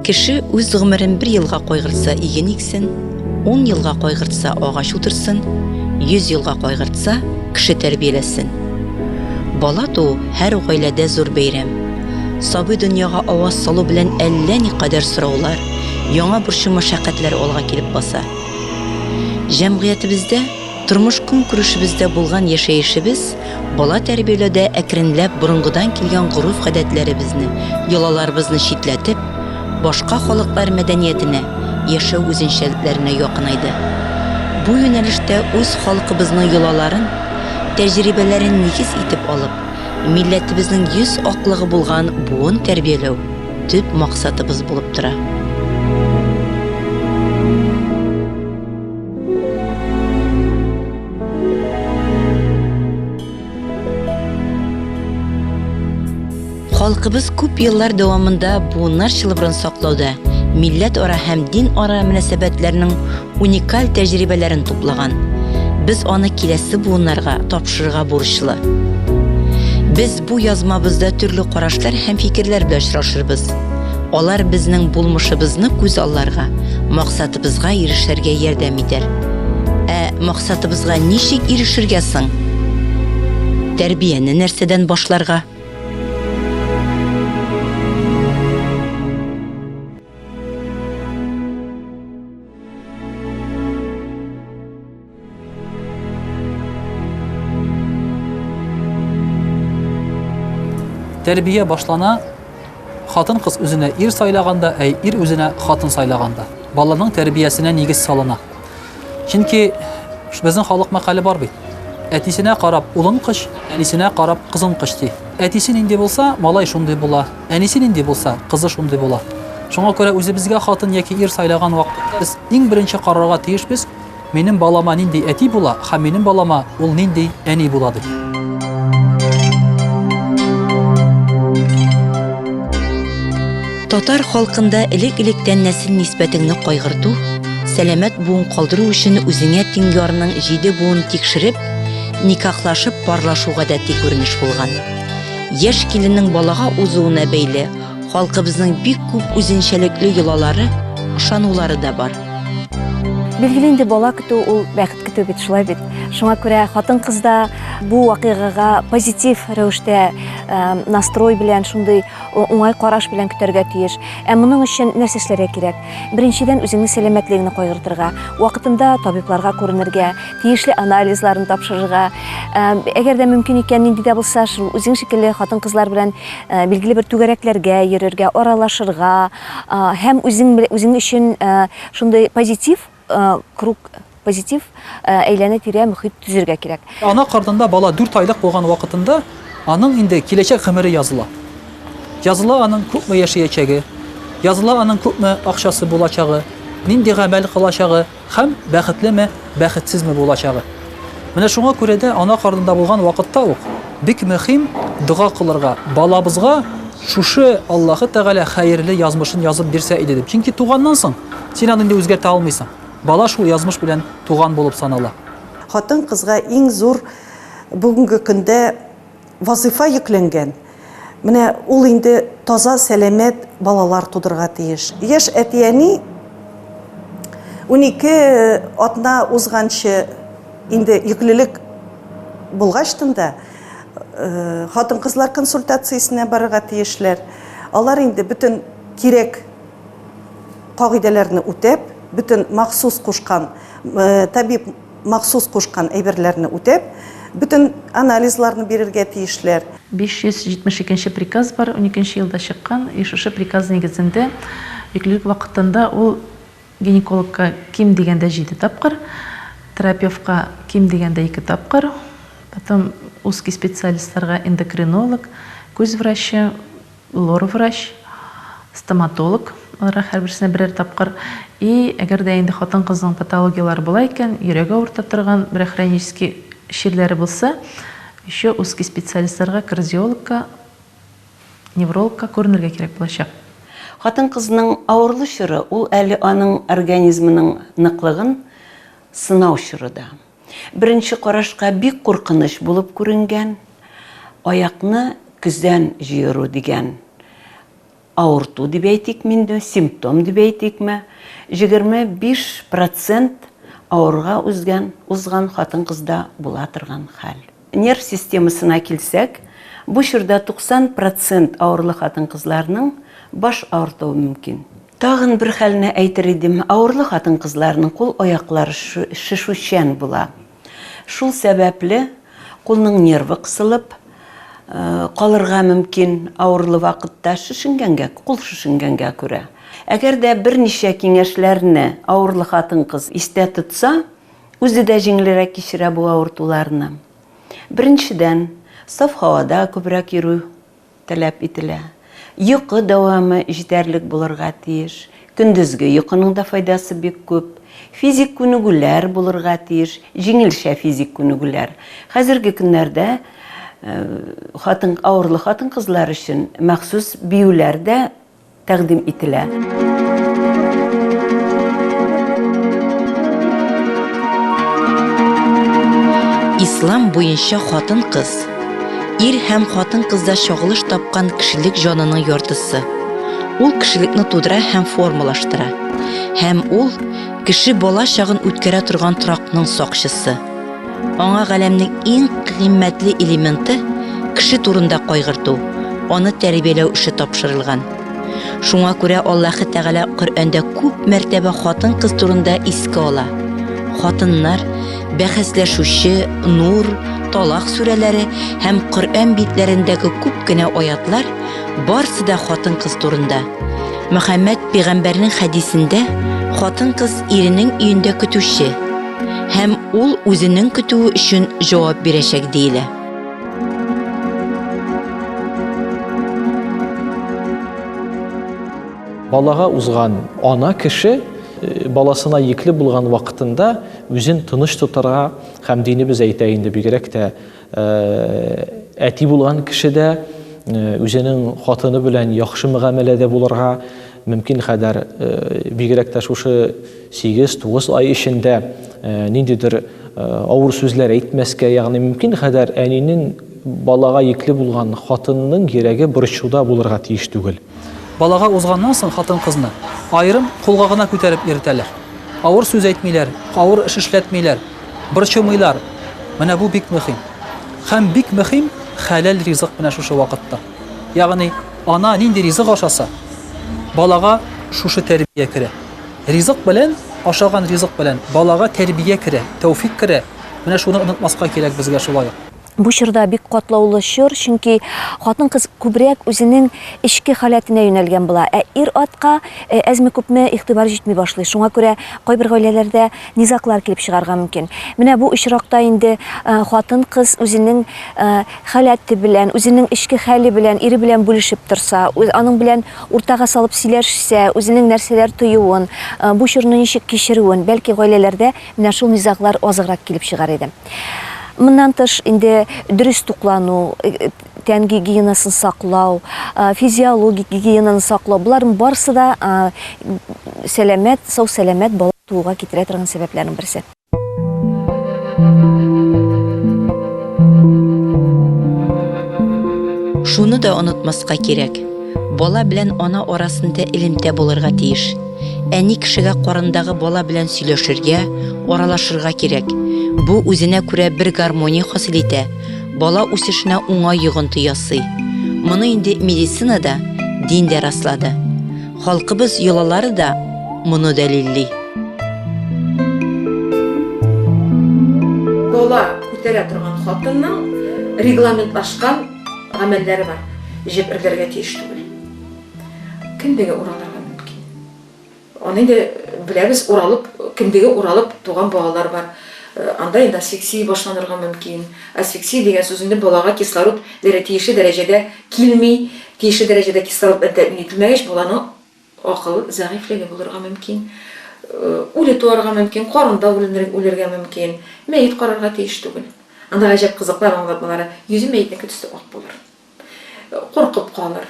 Кеше үз гомерен бер елга кайгыртса иген иксен, ун елга кайгыртса агач утырсын, 100 елга кайгыртса кеше тәрбияләсен. Бала туу һәр гаиләдә зур бәйрәм. Сабый дөньяга аваз салу белән әллә никадәр сораулар, яңа борчу-мәшәкатьләр алга килеп баса. Җәмгыятебездә Тормыш-көнкүрешебездә булган яшәешебез бала тәрбияләүдә әкренләп борынгыдан килгән гореф-гадәтләребезне, йолаларыбызны читләтеп, башка халыклар мәдәниятенә, яшәү үзенчәлекләренә якынайды. Бу юнәлештә үз халкыбызның йолаларын, тәҗрибәләрен нигез итеп алып, милләтебезнең йөз аклыгы булган буын тәрбияләү төп максатыбыз булып тора. Халкыбыз күп еллар дәвамында буыннар чылбырын саклауда милләтара һәм дин-ара мөнәсәбәтләрнең уникаль тәҗрибәләрен туплаган. Без аны киләсе буыннарга тапшырырга бурычлы. Без бу язмабызда төрле карашлар һәм фикерләр белән очрашырбыз. Алар безнең булмышыбызны күзалларга, максатыбызга ирешергә ярдәм итәр. Ә максатыбызга ничек ирешергә соң? Тәрбияне нәрсәдән башларга? Тәрбия башлана хатын-кыз үзенә ир сайлаганда, ә ир үзенә хатын сайлаганда. Баланың тәрбиясенә нигез салына. Чөнки безнең халык мәкале бар бит. Әтисенә карап улын кыч, әнисенә карап кызын кыч ди. Әтисе нинди булса, малай шундый була. Әнисе нинди булса, кызы шундый була. Шуңа күрә үзебезгә хатын яки ир сайлаган вакытта без иң беренче карарга тиешбез, Минем балама нинди әти була һәм минем балама ул нинди әни була дип. Татар халкында элек-электән нәсел нисбәтеңне кайгырту, сәламәт буын калдыру өчен үзеңә тиң ярның җиде буын тикшереп, никахлашып парлашу гадәти күренеш булган. Яшь киленнең балага узуына бәйле халкыбызның бик күп үзенчәлекле йолалары, ышанулары да бар. Билгеле инде бала көтү ул бәхет көтү бит, шулай бит. Шуңа күрә хатын-кыз да бу вакыйгага позитив рәвештә э, настрой белән, шундый уңай караш белән көтәргә тиеш. Ә моның өчен нәрсә эшләргә кирәк? Беренчедән, үзеңнең сәламәтлегеңне кайгыртырга, вакытында табибларга күренергә, тиешле анализларын тапшырырга. Э, әгәр дә мөмкин икән, нинди дә булса, шул үзең шикелле хатын-кызлар белән э, билгеле бер түгәрәкләргә йөрергә, аралашырга, Һәм үзең үзең өчен шундый позитив круг, позитив әйләнә-тирә мохит төзергә кирәк. Ана карнында бала дүрт айлык булган вакытында аның инде киләчәк гомере языла. Языла аның күпме яшәячәге, языла аның күпме акчасы булачагы, нинди гамәл кылачагы, Һәм бәхетлеме, бәхетсезме булачагы. Менә шуңа күрә дә ана карнында булган вакытта ук бик мөһим дога кылырга, балабызга шушы Аллаһы Тәгалә хәерле язмышын язып бирсә иде дип. Чөнки туганнан соң син аны инде үзгәртә алмыйсың. Бала шул язмыш белән туган булып санала. Хатын-кызга иң зур бүгенге көндә Вазыйфа йөкләнгән. Менә ул инде таза, сәламәт балалар тудырырга тиеш. Яшь әти-әни 12 атна узганчы инде йөклелек булгачтын да э, хатын-кызлар консультациясенә барырга тиешләр. Алар инде бөтен кирәк кагыйдәләрне үтәп, бөтен махсус кушкан э, табиб махсус кушкан әйберләрне үтәп, бөтен анализларны бирергә тиешләр. 572 нче приказ бар, уникенче елда чыккан, и шушы приказ нигезендә йөклелек вакытында ул гинекологка ким дигәндә җиде тапкыр, терапевтка ким дигәндә ике тапкыр, потом узкий специалистларга эндокринолог, күз врачы, Лор-врач, стоматолог, аларга һәрберсенә берәр тапкыр. И әгәр дә инде хатын-кызның патологияләре була икән, йөрәге авырта торган берәр хронический чирләре булса, еще узкий специалистларга, кардиологка, неврологка күренергә кирәк булачак. Хатын-кызның авырлы чоры, ул әле аның организмының ныклыгын сынау чоры да. Беренче карашка бик куркыныч булып күренгән аякны көзән җыеру дигән авырту дип әйтикме инде, симптом дип әйтикме, 25 процент авырга үзгән, узган хатын-кызда була торган хәл. Нерв системасына килсәк, бу чорда 90 процент авырлы хатын-кызларның баш авыртуы мөмкин. Тагын бер хәлне әйтер идем, авырлы хатын-кызларның кул-аяклары шешүчән була. Шул сәбәпле кулның нервы кысылып калырга мөмкин авырлы вакытта шешенгәнгә, кул шешенгәнгә күрә. Әгәр дә берничә киңәшләрне авырлы хатын-кыз истә тотса, үзе дә җиңелрәк кичерә бу авыртуларны. Беренчедән, саф һавада күбрәк йөрү таләп ителә. Йокы дәвамы җитәрлек булырга тиеш. Көндезге йокының да файдасы бик күп. Физик күнегүләр булырга тиеш, җиңелчә физик күнегүләр. Хәзерге көннәрдә хатын, авырлы хатын-кызлар өчен махсус биюләр дә тәкъдим ителә. Ислам буенча хатын-кыз, ир һәм хатын-кызда чагылыш тапкан кешелек җанының яртысы. Ул кешелекне тудыра һәм формалаштыра. Һәм ул, кеше бала чагын үткәрә торган торакның сакчысы. Аңа галәмнең иң кыйммәтле элементы, кеше турында кайгырту, аны тәрбияләү эше тапшырылган. Шуңа күрә Аллаһы Тәгалә Коръәндә күп мәртәбә хатын-кыз турында искә ала. Хатыннар, бәхәсләшүче, Нур, Талак сүрәләре һәм Коръән битләрендәге күп кенә аятлар барсы да хатын-кыз турында. Мөхәммәд пәйгамбәрнең хәдисендә хатын-кыз иренең өендә көтүче һәм ул үзенең көтүе өчен җавап бирәчәк диелә. Балага узган ана кеше э, баласына йөкле булган вакытында үзен тыныч тотарга һәм динебез әйтә инде бигрәк тә Әти булган кеше дә үзенең хатыны белән яхшы мөгамәләдә булырга мөмкин кадәр, бигрәк тә шушы 8-9 ай эчендә ниндидер авыр сүзләр әйтмәскә, ягъни мөмкин кадәр әнинең балага йөкле булган хатынның йөрәге борчуда булырга тиеш түгел. Балага узганнан соң хатын-кызны аерым кулга гына күтәреп йөртәләр. Авыр сүз әйтмиләр, авыр эш эшләтмиләр. Борчымыйлар. Менә бу бик мөһим. Һәм бик мөһим хәләл ризык менә шушы вакытта. Ягъни ана нинди ризык ашаса, балага шушы тәрбия керә. Ризык белән, ашаган ризык белән балага тәрбия керә, тәүфик керә. Менә шуны онытмаска кирәк безгә шулай ук. Бу чорда бик катлаулы чор, чөнки хатын-кыз күбрәк үзенең эчке халәтенә юнәлгән була, ә ир-атка әзме-күпме игътибар җитми башлый. Шуңа күрә кайбер гаиләләрдә низаглар килеп чыгарга мөмкин. Менә бу очракта инде хатын-кыз үзенең халәте белән, үзенең эчке хәле белән, ире белән бүлешеп торса, аның белән уртага салып сөйләшсә, үзенең нәрсәләр тоюын, бу чорны ничек кичерүен, бәлки гаиләләрдә менә шул низаглар азрак килеп чыгар иде. Моннан тыш, инде дөрес туклану, тән гигиенасын саклау, физиологик гигиенаны саклау, боларның барысы да сәламәт, сау-сәламәт бала тууга китерә торган сәбәпләрнең берсе. Шуны да онытмаска кирәк, бала белән ана арасында элемтә булырга тиеш. Әни кешегә карындагы бала белән сөйләшергә, аралашырга кирәк. Бу үзенә күрә бер гармония хасил итә, бала үсешенә уңай йогынты ясый. Моны инде медицина да, дин дә раслады. Халкыбыз йолалары да моны дәлилли. Бала күтәрә торган хатынның регламентлашкан гамәлләре бар. Җеп эрләргә тиеш түгел. Кендеге уралырга мөмкин. Аны инде беләбез, уралып, кендеге уралып туган балалар бар. Анда инде асфиксия башланырга мөмкин. Асфиксия дигән сүз инде балага кислород тиешле дәрәҗәдә килми, тиешле дәрәҗәдә кислород белән тәэмин ителмәгәч, баланың акыл зәгыйфьлеге булырга мөмкин. Үле туарга мөмкин, карында үлергә мөмкин. Мәет карарга тиеш түгел. Анда гаҗәп кызыклар аңлатмалары. Йөзе мәетнеке төсле ак булыр. Куркып калыр.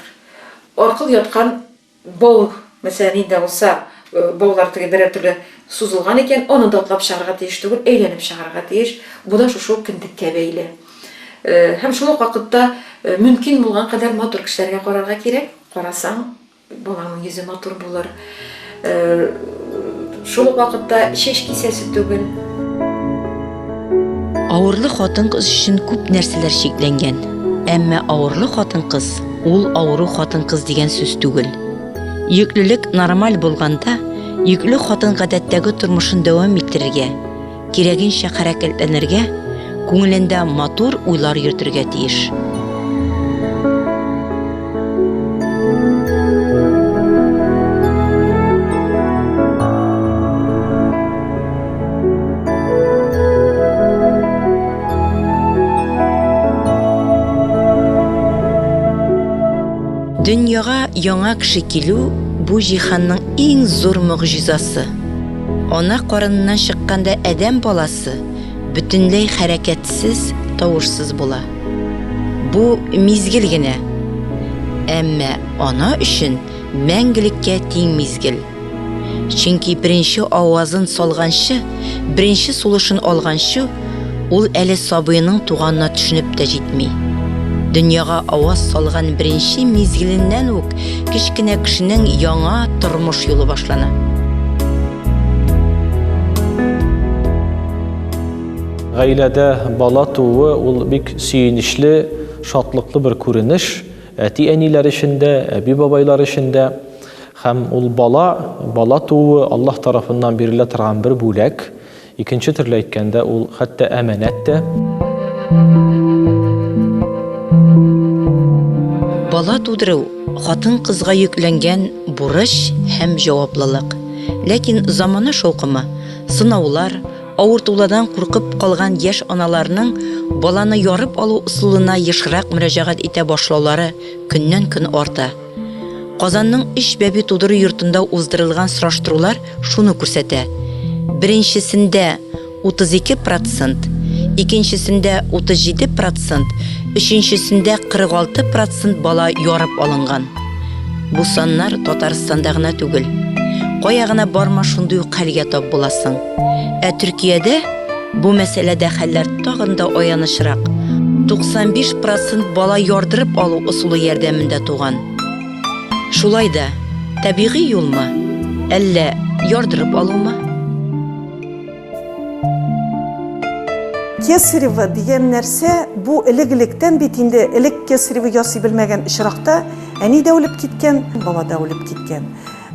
Аркыл яткан бау, мәсәлән, нинди дә булса, баулар теге берәр төрле сузылган икән, аны да атлап чыгарга тиеш түгел, әйләнеп чыгарга тиеш. Бу да шушы ук кендеккә бәйле. Һәм шул ук вакытта мөмкин булган кадәр матур кешеләргә карарга кирәк. Карасаң. Баланың йөзе матур булыр. Шул ук вакытта чәч кисәсе түгел. Авырлы хатын-кыз өчен күп нәрсәләр чикләнгән. Әмма авырлы хатын-кыз ул авыру хатын-кыз дигән сүз түгел. Йөклелек нормаль булганда, йөкле хатын гадәттәге тормышын дәвам иттерергә, кирәгенчә хәрәкәтләнергә, күңелендә матур уйлар йөртергә тиеш. Дөньяга яңа кеше килү бу җиһанның иң зур могҗизасы. Ана карыныннан чыкканда адәм баласы бөтенләй хәрәкәтсез, тавышсыз була. Бу мизгел генә. Әмма ана өчен мәңгелеккә тиң мизгел. Чөнки беренче авазын салганчы, беренче сулышын алганчы, ул әле сабыеның туганына төшенеп тә җитми. Дөньяга аваз салган беренче мизгеленнән үк кечкенә кешенең яңа тормыш юлы башлана. Гаиләдә бала тууы ул бик сөенечле, шатлыклы бер күренеш. Әти-әниләр өчен дә, әби-бабайлар өчен дә. Һәм ул бала, бала тууы Аллаһ тарафыннан бирелә торган бер бүләк. Икенче төрле әйткәндә, ул хәтта әманәт тә. Бала тудыру, хатын-кызга йөкләнгән бурыч һәм җаваплылык. Ләкин замана шаукымы, сынаулар, авыртулардан куркып калган яшь аналарның баланы ярып алу ысулына ешрак мөрәҗәгать итә башлаулары көннән-көн арта. Казанның өч бәби тудыру йортында уздырылган сораштырулар шуны күрсәтә. Беренчесендә 32 процент, икенчесендә 37 процент, өченчесендә 46 процент бала ярып алынган. Бу саннар Татарстанда гына түгел. Кая гына барма шундый ук хәлгә тап буласың. Ә Төркиядә бу мәсьәләдә хәлләр тагын да аянычрак. 95 процент бала ярдырып алу ысулы ярдәмендә туган. Шулай да, табигый юлмы, әллә ярдырып алумы? Кесарево дигән нәрсә бу элек-электән бит инде, элек кесарево ясый белмәгән очракта әни дә үлеп киткән, бала да үлеп киткән.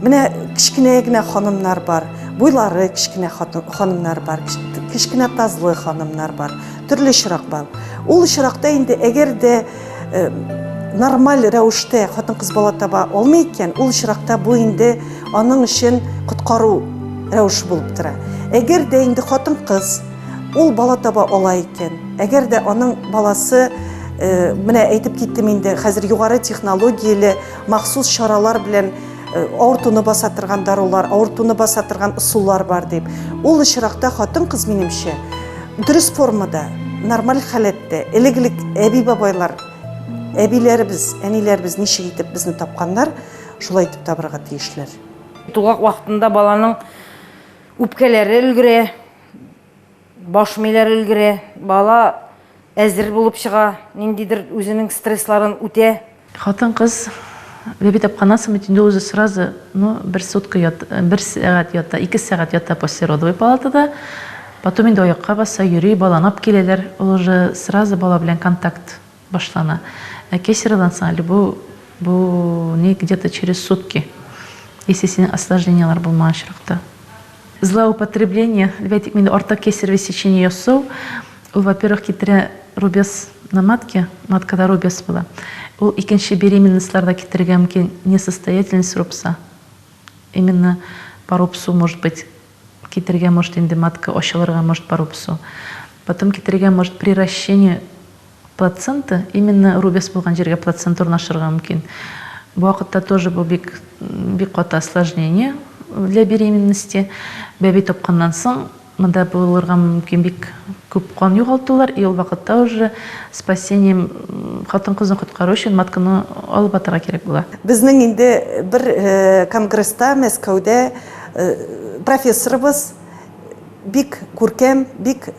Менә кечкенә генә ханымнар бар, буйлары кечкенә ханымнар бар, кечкенә тазлы ханымнар бар. Төрле очрак бар. Ул очракта инде әгәр дә э, нормаль рәвештә хатын-кыз бала таба алмый икән, ул очракта бу инде аның өчен коткару рәвеше булып тора. Әгәр дә инде хатын-кыз ул бала таба ала икән, әгәр дә аның баласы э, менә әйтеп киттем инде, хәзер югары технологияле махсус чаралар белән э, авыртуны баса торган дарулар, авыртуны баса торган ысуллар бар дип. Ул очракта хатын-кыз минемчә дөрес формада, нормаль халәттә, элек-элек әби-бабайлар, әбиләребез, әниләребез ничек итеп безне тапканнар, шулай итеп табырга тиешләр. Тулгак вакытында баланың үпкәләре өлгерә, Баш миләре өлгерә, бала әзер булып чыга, ниндидер үзенең стрессларын үтә. Хатын-кыз бәби тапканнан соң бит инде үзе сразу, ну, бер сутка ят, бер сәгать ята, ике сәгать ята послеродовый палатада, потом инде аякка баса, йөри, баланы алып киләләр, ул уже сразу бала белән контакт башлана. Ә кесарево-дан соң әле бу, бу не где-то через сутки, если синең осложнениелар булмаган очракта. Злоупотребление, дип әйтик инде, артык кесарево сечение ясау, ул, во-первых, китерә рубец на матке, маткада рубец була. Ул икенче беременностьларда китерергә мөмкин несостоятельность рубца. Именно по рубцу может быть китерергә может инде матка ачылырга может по рубцу. Потом китерергә может приращение Плацента, именно рубец булган җиргә плацента урнашырга мөмкин. Бу вакытта тоже бу бик бик каты осложнение для беременности. Бәби тапканнан соң монда булырга мөмкин бик күп кан югалтулар, и ул вакытта уже спасением хатын-кызны коткару өчен матканы алып атарга кирәк була. Безнең инде бер конгресста Мәскәүдә профессорыбыз бик күркәм, бик.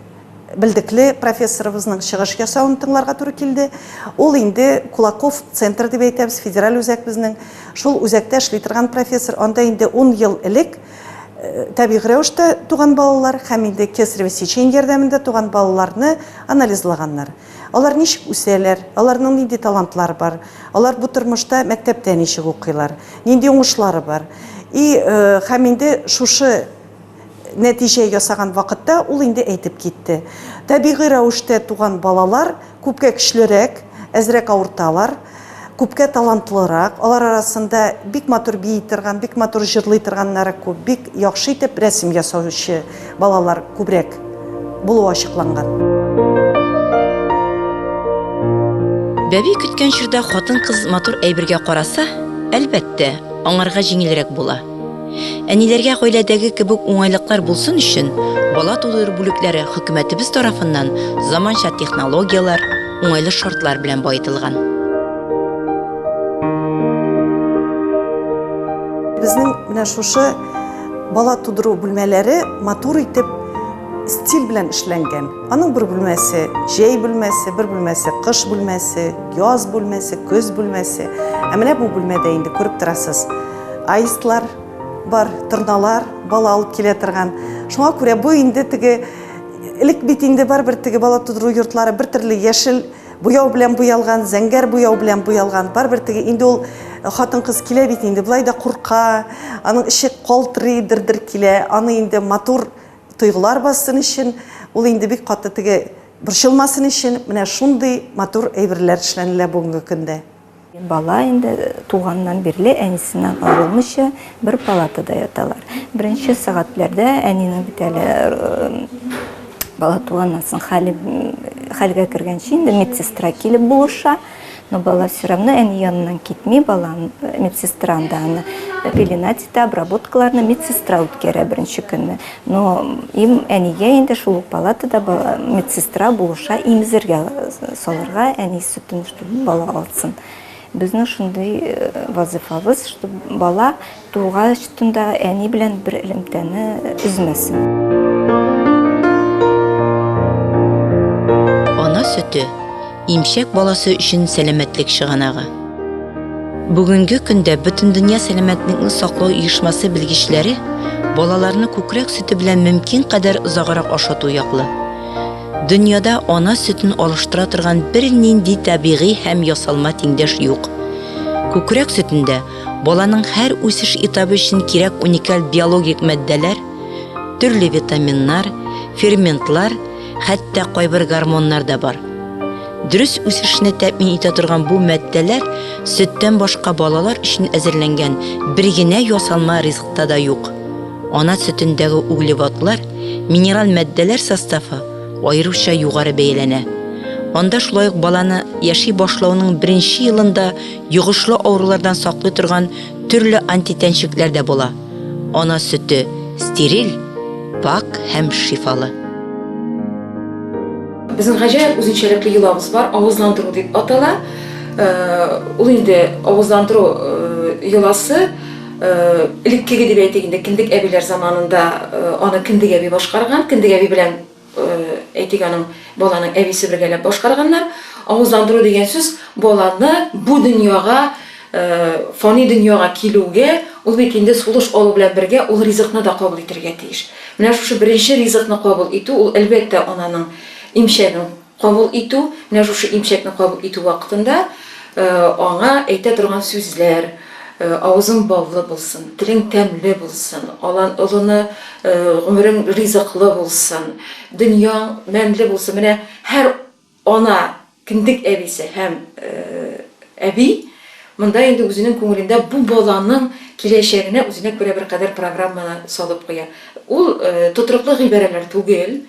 белдекле профессорыбызның чыгыш ясавын тыңларга туры килде. Ул инде Кулаков центр дип әйтәбез, федераль үзәк безнең. Шул үзәктә эшли торган профессор, анда инде ун ел элек табигый рәвештә туган балалар һәм инде кесарево сечение ярдәмендә туган балаларны анализлаганнар. Алар ничек үсәләр, аларның нинди талантлары бар, алар бу тормышта мәктәптә ничек укыйлар, нинди уңышлары бар. И һәм инде шушы нәтиҗә ясаган вакытта ул инде әйтеп китте. Табигый рәвештә туган балалар күпкә көчлерәк, әзрәк авырталар, күпкә талантлырак. Алар арасында бик матур бии торган, бик матур җырлый торганнары күп, бик яхшы итеп рәсем ясаучы балалар күбрәк булуы ачыкланган. Бәби көткән чорда хатын-кыз матур әйбергә караса, әлбәттә, аңарга җиңелрәк була. Әниләргә гаиләдәге кебек уңайлыклар булсын өчен, бала тудыру бүлекләре хөкүмәтебез тарафыннан заманча технологияләр, уңайлы шартлар белән баетылган. Безнең менә шушы бала тудыру бүлмәләре матур итеп стиль белән эшләнгән. Аның бер бүлмәсе җәй бүлмәсе, бер бүлмәсе кыш бүлмәсе, яз бүлмәсе, көз бүлмәсе. Ә менә бу бүлмәдә инде күреп торасыз, Аистлар бар, торналар бала алып килә торган. Шуңа күрә бу инде теге элек бит инде барыбер теге бала тудыру йортлары бер төрле яшел буяу белән буялган, зәңгәр буяу белән буялган. Барыбер теге инде ул хатын-кыз килә бит инде, болай да курка, аның эче калтырый, дер-дер килә. Аны инде матур тойгылар бассын өчен, ул инде бик каты теге борчылмасын өчен менә шундый матур әйберләр эшләнелә бүгенге көндә. Бала инде туганнан бирле әнисеннән аерылмыйча бер палатада яталар. Беренче сәгатьләрдә әнинең бит әле бала туганнан соң хәле хәлгә кергәнче инде медсестра килеп булыша. Но бала все равно әни яныннан китми, бала медсестра анда аны пеленать итә, обработкаларны медсестра үткәрә беренче көнне. Но им әнигә инде шул ук палатада медсестра булыша имезергә салырга әни сөтен, чтобы бала алсын. Безнең шундый э, вазыйфабыз, чтобы бала тугач да әни белән бер элемтәне өзмәсен. Ана сөте имчәк баласы өчен сәламәтлек чыганагы. Бүгенге көндә Бөтендөнья сәламәтлекне саклау оешмасы белгечләре балаларны күкрәк сөте белән мөмкин кадәр озаграк ашату яклы. Дөньяда ана сөтен алыштыра торган бернинди табигый һәм ясалма тиңдәш юк. Күкрәк сөтендә баланың һәр үсеш этабы өчен кирәк уникаль биологик матдәләр, төрле витаминнар, ферментлар, хәтта кайбер гормоннар да бар. Дөрес үсешне тәэмин итә торган бу матдәләр сөттән башка балалар өчен әзерләнгән бер генә ясалма ризыкта да юк. Ана сөтендәге углеводлар, минераль матдәләр составы аеруча югары бәяләнә. Анда шулай ук баланы яши башлауның беренче елында йогышлы авырулардан саклый торган төрле антитәнчекләр дә була. Ана сөте стериль, пакь һәм шифалы. Безнең гаҗәеп үзенчәлекле йолабыз бар, авызландыру дип атала. Э, ул инде авызландыру э, йоласы э, элеккеге дип әйтик инде, кендек әбиләр заманында аны кендек әби башкарган, кендек әби белән әйтик аның баланың әбисе бергәләп башкарганнар. Авызландыру дигән сүз баланы бу дөньяга фани дөньяга килүгә ул бит инде сулыш алу белән бергә ул ризыкны да кабул итәргә тиеш. Менә шушы беренче ризыкны кабул итү, ул әлбәттә ананың имчәген кабул итү, менә шушы имчәкне кабул итү вакытында аңа әйтә торган сүзләр, авызың баллы булсын, телең тәмле булсын, алан олыны гомерең ризыклы булсын, дөньяң мәнле булсын. Менә һәр Ана, кендек әбисе һәм әби монда инде үзенең күңелендә бу баланың киләчәгенә үзенә күрә беркадәр программаны салып куя. Ул тотрыклы гыйбарәләр түгел,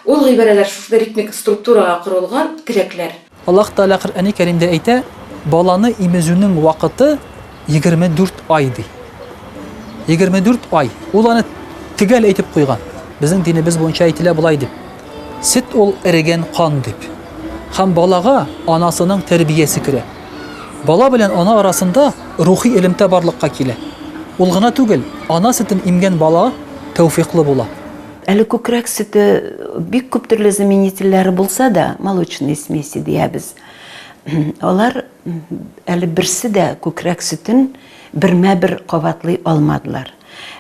ул гыйбарәләр шушында ритмик структурага корылган теләкләр. Аллаһ Тәгалә Коръәни Кәримдә әйтә, баланы имезүнең вакыты 24 ай ди. 24 ай. Ул аны төгәл әйтеп куйган. Безнең динебез буенча әйтелә болай дип. Сөт ул эрегән кан дип. Һәм балага анасының тәрбиясе керә. Бала белән ана арасында рухи элемтә барлыкка килә. Ул гына түгел, ана сөтен имгән бала тәүфиклы була. Әле күкрәк сөте бик күп төрле заменительләре булса да, молочные смеси диябез, алар әле берсе дә күкрәк сөтен бермә-бер кабатлый алмадылар.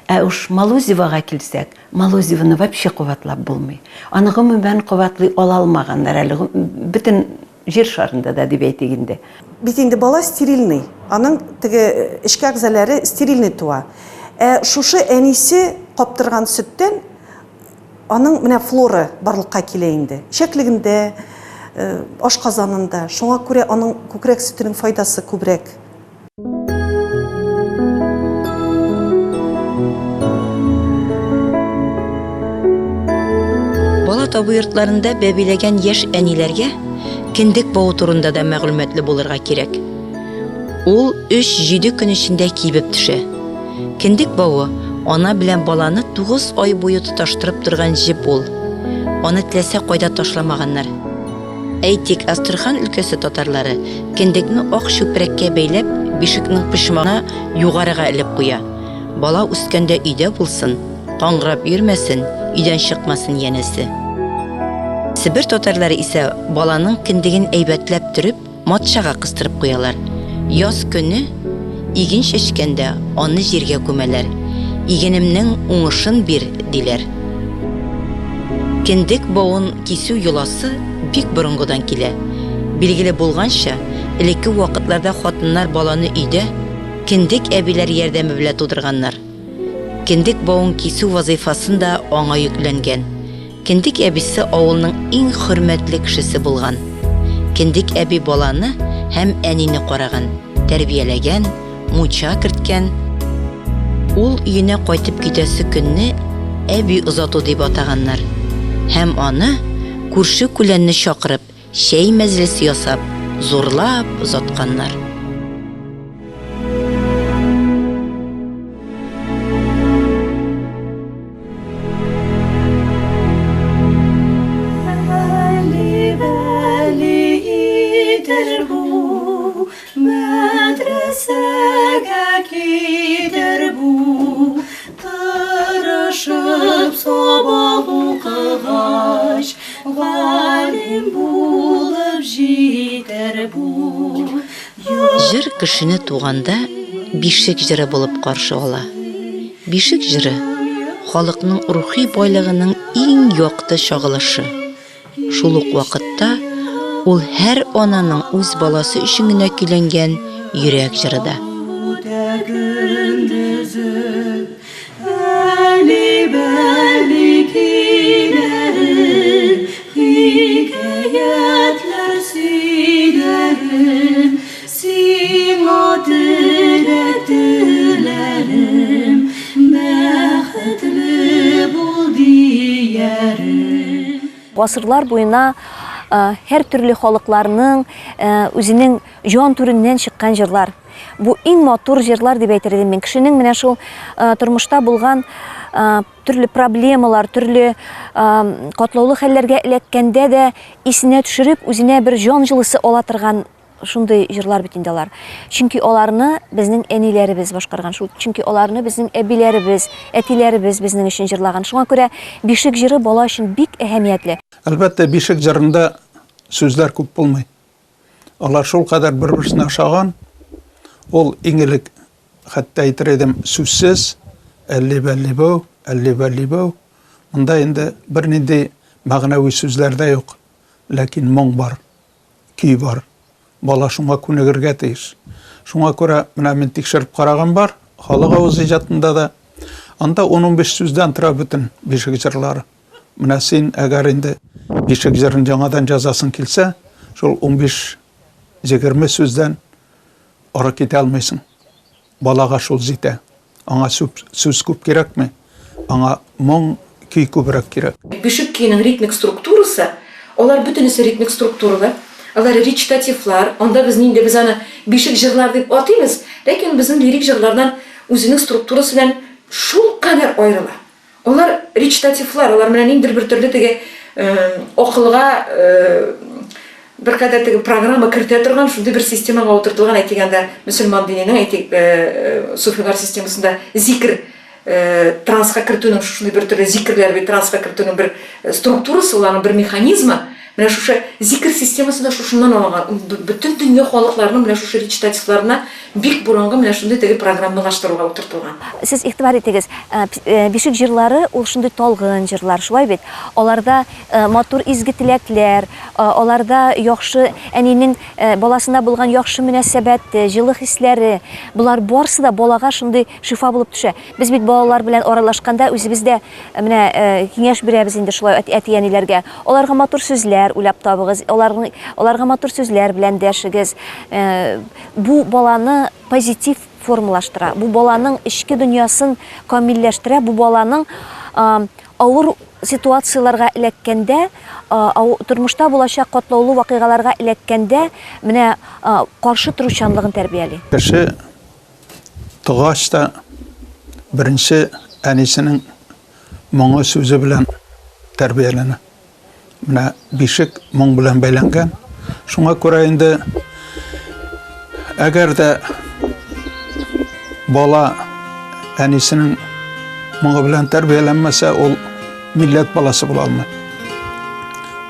Ә уж молозивога килсәк, молозивоны вообще кабатлап булмый. Аны гомумән кабатлый ала алмаганнар әле бөтен Җир шарында да дип әйтик инде. Бит инде бала стерильный, аның теге эчке әгъзалары стерильный туа. Ә шушы әнисе каптырган сөттән аның менә флора барлыкка килә инде. Эчәклегендә, ашказанында. Шуңа күрә аның күкрәк сөтенең файдасы күбрәк. Бала табу йортларында бәбиләгән яшь әниләргә кендек бавы турында да мәгълүматлы булырга кирәк. Ул 3-7 көн эчендә кибеп төшә. Кендек бавы ана белән баланы 9 ай буе тоташтырып торган җеп ул. Аны теләсә кайда ташламаганнар. Әйтик, Әстерхан өлкәсе татарлары кендекне ак чүпрәккә бәйләп, бишекнең почмагына югарыга элеп куя. Бала үскәндә өйдә булсын, каңгырап йөрмәсен, өйдән чыкмасын, янәсе. Себер татарлары исә баланың кендеген әйбәтләп төреп, матчага кыстырып куялар. Яз көне иген чәчкәндә аны җиргә күмәләр. Игенемнең уңышын бир, диләр. Кендек бавын кисү йоласы бик борынгыдан килә. Билгеле булганча, элекке вакытларда хатыннар баланы өйдә кендек әбиләр ярдәме белән тудырганнар. Кендек бавын кисү вазыйфасын да аңа йөкләнгән. Кендек әбисе авылның иң хөрмәтле кешесе булган. Кендек әби баланы һәм әнине караган, тәрбияләгән, мунча керткән. Ул өенә кайтып китәсе көнне әби озату дип атаганнар. Һәм аны, күрше-күләнне чакырып, чәй мәҗлесе ясап, зурлап озатканнар. Җыр кешене туганда бишек җыры булып каршы ала. Бишек җыры, халыкның рухи байлыгының иң якты чагылышы. Шул ук вакытта ул һәр ананың үз баласы өчен генә көйләнгән йөрәк җыры да. Сиңа теләк теләрем, бәхетле бул диярем. Гасырлар буена һәр төрле халыкларның үзенең җан түреннән чыккан җырлар. Бу иң матур җырлар дип әйтер идем мин. Кешенең менә шул тормышта булган төрле проблемалар, төрле катлаулы хәлләргә эләккәндә дә исенә төшереп, үзенә бер җан җылысы ала торган шундый җырлар бит инде алар. Чөнки аларны безнең әниләребез башкарган, шул, чөнки аларны безнең әбиләребез, әтиләребез безнең өчен җырлаган. Шуңа күрә бишек җыры бала өчен бик әһәмиятле. Әлбәттә, бишек җырында сүзләр күп булмый. Алар шулкадәр бер-берсенә ошаган. Ул иң элек, хәтта әйтер идем, сүзсез, әлли-бәлли-бәү, әлли-бәлли-бәү. Монда инде бернинди мәгънәви сүзләр дә юк, ләкин моң бар, көй бар. Бала шуңа күнегергә тиеш. Шуңа күрә менә мин тикшереп караган бар, халык авыз иҗатында да. Анда 10-15 сүздән тора бөтен бишек җырлары. Менә син, әгәр инде бишек җырын яңадан язасың килсә, шул 15-20 сүздән ары китә алмыйсың. Балага шул җитә. Аңа сүз күп кирәкми, аңа моң, көй күбрәк кирәк. Бишек көенең ритмик структурасы, алар бөтенесе ритмик структуралы, алар речитативлар, анда без нинди, без аны бишек җырлар дип атыйбыз, ләкин безнең лирик җырлардан үзенең структурасы белән шулкадәр аерыла. Алар речитативлар, алар менә ниндидер бер төрле теге акылга беркадәр теге программа кертә торган шундый бер системага утыртылган, әйтик анда мөселман диненең, әйтик, суфилар системасында зикер. Транска кертүнең шушындый бер төрле зикерләр бит, транска кертүнең бер структурасы, ул аның бер механизмы. Менә шушы зикер системасы да шушыннан алынган. Бөтен дөнья халыкларының менә шушы речитативларына бик борынгы менә шундый теге программалаштыруга утыртылган. Сез игътибар итегез, бишек җырлары ул шундый талгын җырлар, шулай бит? Аларда матур изге теләкләр, аларда яхшы әнинең баласына булган яхшы мөнәсәбәте, җылы хисләре, болар барысы да балага шундый шифа булып төшә. Без бит балалар белән аралашканда үзебез дә менә киңәш бирәбез инде шулай әти-әниләргә. Аларга матур сүзләр уйлап табыгыз, аларның аларга матур сүзләр белән дәшегез. Бу баланы позитив формалаштыра, бу баланың эчке дөньясын камилләштерә, бу баланың авыр ситуацияләргә эләккәндә, тормышта булачак катлаулы вакыйгаларга эләккәндә, менә каршы торучанлыгын тәрбияли. Кеше Тугач та беренче әнисенең моңы сүзе белән тәрбияләнә. Менә бишек моң белән бәйләнгән. Шуңа күрә инде әгәр дә бала әнисенең моңы белән тәрбияләнмәсә, ул милләт баласы була алмый.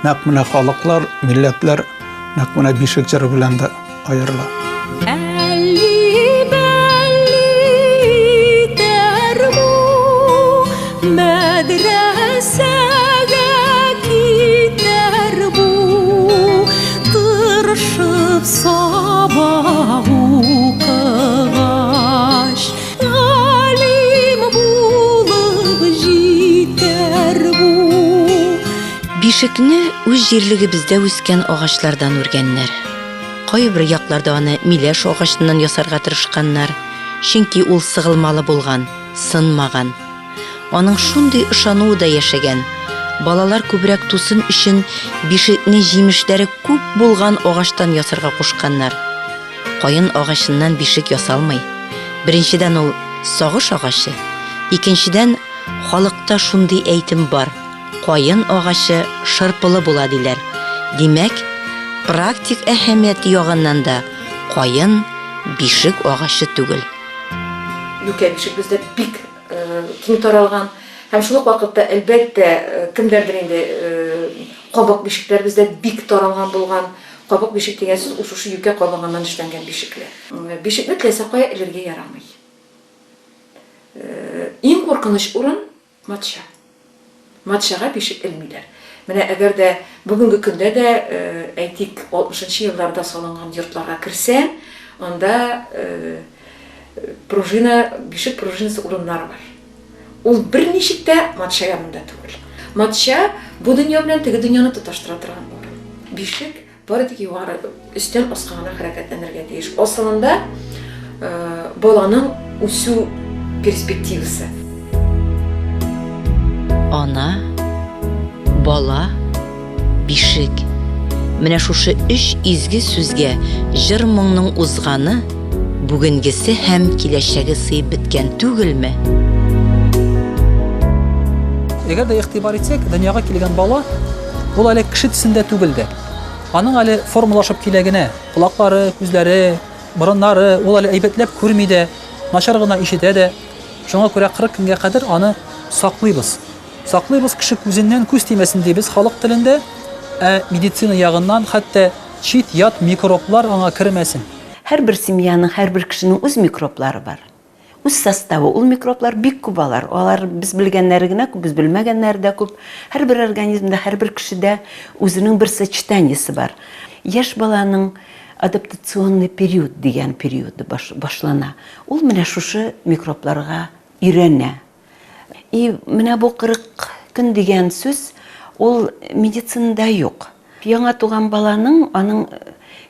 Нәкъ менә халыклар, милләтләр нәкъ менә бишек җыры белән дә аерыла. Мәдрәсәгә китәр бу, тырышып сабак укыгач, галим булып җитәр бу. Бишекне үз җирлегебездә үскән агачлардан үргәннәр. Кайбер якларда аны миләш агачыннан ясарга тырышканнар, чөнки ул сыгылмалы булган, сынмаган. Аның шундый ышануы да яшәгән, балалар күбрәк тусын өчен бишекне җимешләре күп булган агачтан ясарга кушканнар. Каен агачыннан бишек ясалмый. Беренчедән, ул сагыш агачы, икенчедән, халыкта шундый әйтем бар, Каен агачы шырпылы була диләр. Димәк, практик әһәмияте ягыннан да каен бишек агачы түгел. Юкә бишек бездә бик киң таралган. Һәм шул ук вакытта, әлбәттә, кемнәрдер инде кабык бишекләр бездә бик таралган булган. Кабык бишек дигән сүз ул шушы юкә кабыгыннан эшләнгән бишекләр. Бишекне теләсә кая элергә ярамый. Иң куркыныч урын, Матча. Матчага бишек элмиләр. Менә әгәр дә бүгенге көндә дә, әйтик, алтмышынчы елларда салынган йортларга керсәң, анда пружина, бишек пружинасы урыннары бар. Ул берничек тә матча янында түгел. Матча бу дөнья белән теге дөньяны тоташтыра торган урын. Бишек Бары тик югары, өстән аска гына хәрәкәтләнергә тиеш. Асылында баланың үсү перспективасы. Ана, бала, бишек. Менә шушы өч изге сүзгә җыр-моңның узганы, бүгенгесе һәм киләчәге сыеп беткән түгелме? Әгәр дә игътибар итсәк, дөньяга килгән бала ул әле кеше төсендә түгел дә. Аның әле формалашып килә генә. Колаклары, күзләре, борыннары, ул әле әйбәтләп күрми дә, начар гына ишетә дә. Шуңа күрә 40 көнгә кадәр аны саклыйбыз. Саклыйбыз, кеше күзеннән күз тимәсен дибез халык телендә, ә медицина ягыннан хәтта чит-ят микроблар аңа кермәсен. Һәрбер семьяның, һәрбер кешенең үз микроблары бар. Үз составы. Ул микроблар бик күп алар. Алар без белгәннәре генә күп, без белмәгәннәре дә күп. Һәрбер организмда, һәрбер кешедә үзенең бер сочетаниесе бар. Яшь баланың адаптационный период дигән периоды башлана. Ул менә шушы микробларга өйрәнә. И менә бу 40 көн дигән сүз, ул медицинада юк. Яңа туган баланың аның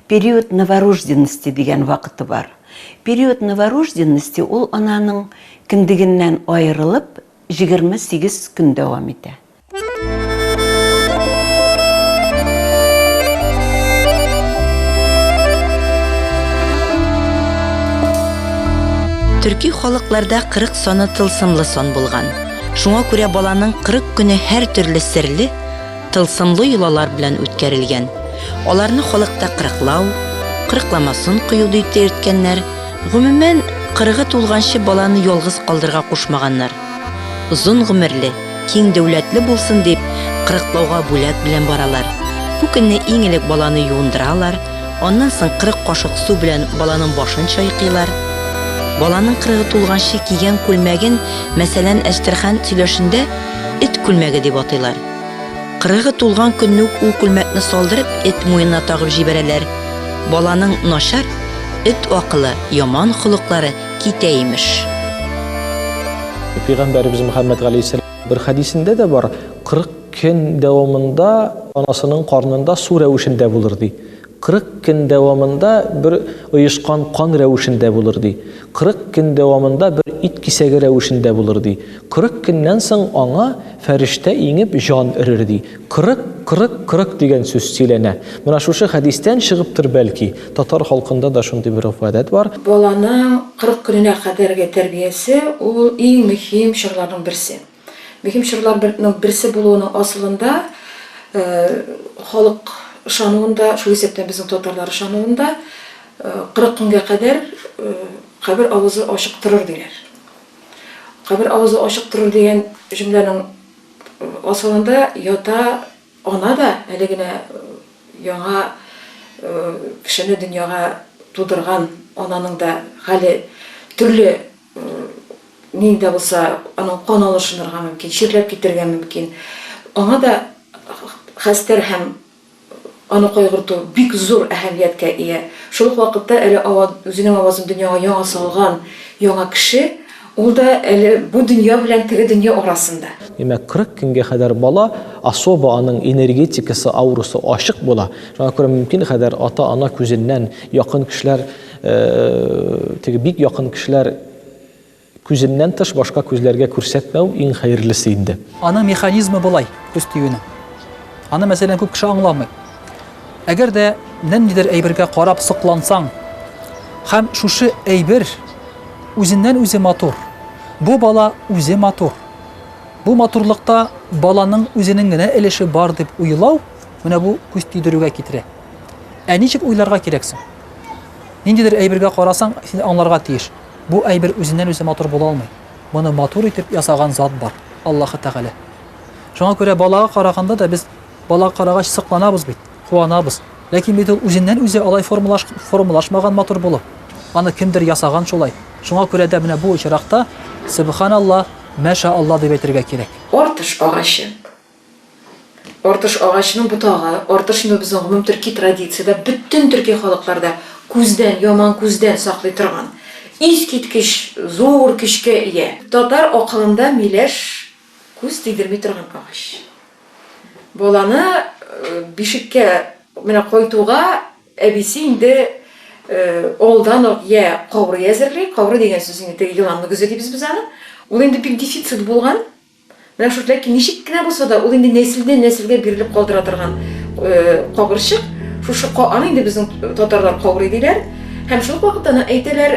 период новорожденности дигән вакыты бар. Период новорожденности ул ананың кендегеннән аерылып 28 көн дәвам итә. Төрки халыкларда 40 саны тылсымлы сан булган. Шуңа күрә баланың 40 көне һәртөрле серле, тылсымлы йолалар белән үткәрелгән. Аларны халыкта кырыклау, кырыкламасын кою дип тә йөрткәннәр. Гомумән, Кырыгы тулганчы баланы ялгыз калдырырга кушмаганнар. Озын гомерле, киң дәүләтле булсын дип, кырыклауга бүләк белән баралар. Бу көнне иң элек баланы юындыралар, аннан соң 40 кашык су белән баланың башын чайкыйлар. Баланың кырыгы тулганчы кигән күлмәген, мәсәлән, Әчтерхан сөйләшендә эт күлмәге дип атыйлар. Кырыгы тулган көнне үк ул күлмәкне салдырып, эт муенына тагып җибәрәләр. Баланың начар, эт акылы, яман холыклары китә, имеш. Пәйгамбәребез Мөхәммәд галәйһиссәлам бер хәдисендә дә бар, 40 көн дәвамында анасының карнында су рәвешендә булыр, ди. 40 көн дәвамында бер оешкан кан рәвешендә булыр, ди. 40 көн дәвамында бер ит кисәге рәвешендә булыр, ди. 40 көннән соң аңа фәрештә иңеп җан өрер, ди. 40, 40, 40 дигән сүз сөйләнә. Менә шушы хәдистән чыгыптыр бәлки, татар халкында да шундый бер гореф-гадәт бар. Баланың 40 көненә кадәрге тәрбиясе ул иң мөһим чорларның берсе. Мөһим чорларның берсе булуының асылында халык ышануында, шул исәптән безнең татарлар ышануында, 40 көнгә кадәр кабер авызы ачык торыр диләр. Кабер авызы ачык торыр дигән җөмләнең асылында ята ана да, әле генә яңа кешене дөньяга тудырган ананың да хәле төрле Нинди дә булса аның кан алышынырга мөмкин, чирләп китәргә мөмкин. Аңа да хәстәр һәм аны кайгырту бик зур әһәмияткә ия. Шул ук вакытта әле ава үзенең авазын дөньяга яңа салган яңа кеше, ул да әле бу дөнья белән теге дөнья арасында. Димәк, 40 көнгә кадәр бала особо аның энергетикасы, аурасы ачык була. Шуңа күрә мөмкин кадәр ата-ана күзеннән, якын кешеләр теге бик якын кешеләр күзеннән тыш башка күзләргә күрсәтмәү иң хәерлесе инде. Аның механизмы болай, күз тиюенең. Аны, мәсәлән, күп кеше аңламый. Әгәр дә ниндидер әйбергә карап соклансаң һәм шушы әйбер үзеннән-үзе матур, бу бала үзе матур, бу матурлыкта баланың үзенең генә өлеше бар дип уйлау, менә бу күз тидерүгә китерә. Ә ничек уйларга кирәк соң? Ниндидер әйбергә карасаң, син аңларга тиеш. Бу әйбер үзеннән-үзе матур була алмый. Моны матур итеп ясаган зат бар, Аллаһы Тәгалә. Шуңа күрә балага караганда да без балага карагач сокланабыз бит, куанабыз. Ләкин бит ул үзеннән-үзе алай формалаш, формалашмаган матур булып. Аны кемдер ясаган шулай. Шуңа күрә дә менә бу очракта Сөбханалла, Мәшаалла дип әйтергә кирәк. Артыш агачы. Артыш агачының ботагы, артыш инде безнең гомумтөрки традициядә, бөтен төрки халыкларда күздән, яман күздән саклый торган искиткеч зур көчкә ия. Татар акылында миләш күз тидерми торган агач. Баланы бишеккә менә кайтуга әбисе инде алдан ук йә каурый әзерли, каурый дигән сүз инде теге елан мөгезе дибез без аны. Ул инде бик дефицит булган. Менә шул, ләкин ничек кенә булса да, ул инде нәселдән нәселгә бирелеп калдыра торган кабырчык. Шушы аны инде безнең татарлар каурый диләр. Һәм шул ук вакытта аны әйтәләр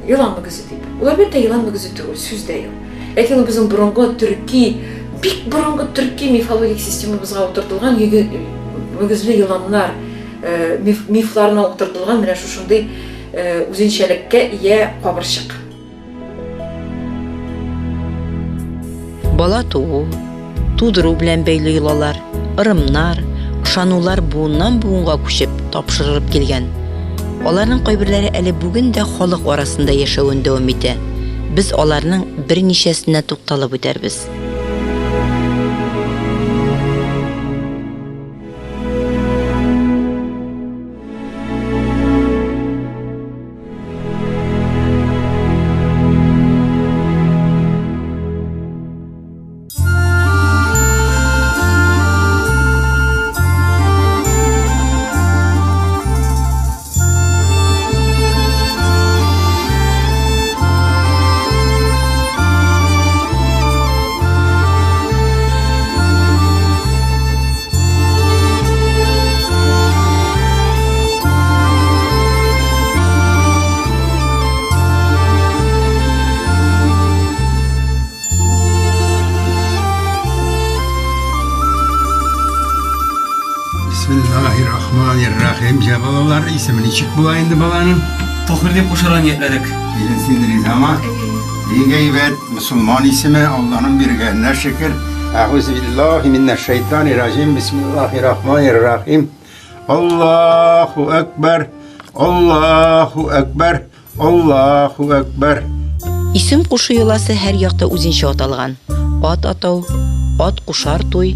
елан мөгезе дип. Ул әлбәттә елан мөгезе түгел, сүз дә юк. Ләкин ул безнең борынгы төрки, бик борынгы төрки мифологик системабызга утыртылган мөгезле еланнар мифларына утыртылган менә шушындый үзенчәлеккә ия кабырчык. Бала туу, тудыру белән бәйле йолалар, ырымнар, ышанулар буыннан-буынга күчеп, тапшырылып килгән. Аларның кайберләре әле бүген дә халык арасында яшәвен дәвам итә. Без аларның берничәсенә тукталып үтәрбез. Бисмиллахир-рахманир-рахим. Җә, балалар, исеме ничек була инде баланың? Тохир дип кушарга ниятләдек. Килен син ризамы? Бик әйбәт, мөселман исеме, Алланың биргәненә шөкер. Әгъүзу биллаһи минәш шайтанир раҗим. Бисмиллаһир рахманир рахим. Аллаһу әкбәр. Аллаһу әкбәр. Аллаһу әкбәр. Исем кушу йоласы һәр якта үзенчә аталган. Ат атау, ат кушар туй,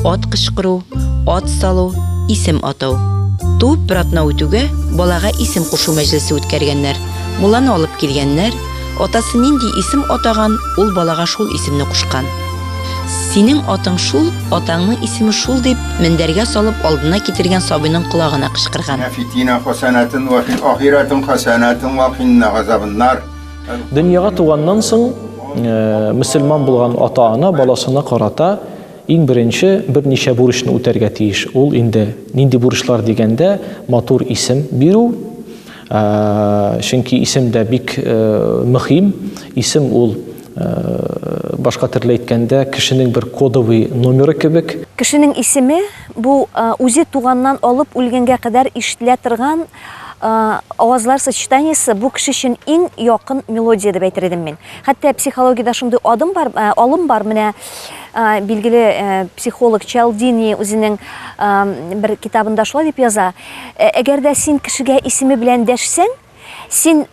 ат кычкыру, ат салу, исем атау. Туып бер атна үтүгә, балага исем кушу мәҗлесе үткәргәннәр. Мулланы алып килгәннәр, атасы нинди исем атаган, ул балага шул исемне кушкан. Синең атың шул, атаңның исеме шул дип, мендәргә салып алдына китергән сабыйның колагына кычкырган. Фитина хасанатын ва фил ахиратин хасанатын ва кинна газабыннар. Дөньяга туганнан соң мөселман булган ата-ана баласына карата иң беренче берничә бурычны үтәргә тиеш. Ул инде нинди бурычлар дигәндә, матур исем бирү, чөнки исем дә бик мөһим. Исем ул Башка төрле әйткәндә, кешенең бер кодовый номеры кебек. Кешенең исеме, бу үзе туганнан алып үлгәнгә кадәр ишетелә торган авазлар сочетаниесе, бу кеше өчен иң якын мелодия дип әйтер идем мин. Хәтта психологиядә шундый адым бар, алым бар, менә билгеле психолог Чалдини үзенең бер китабында шулай дип яза, әгәр дә син кешегә исеме белән дәшсәң, Син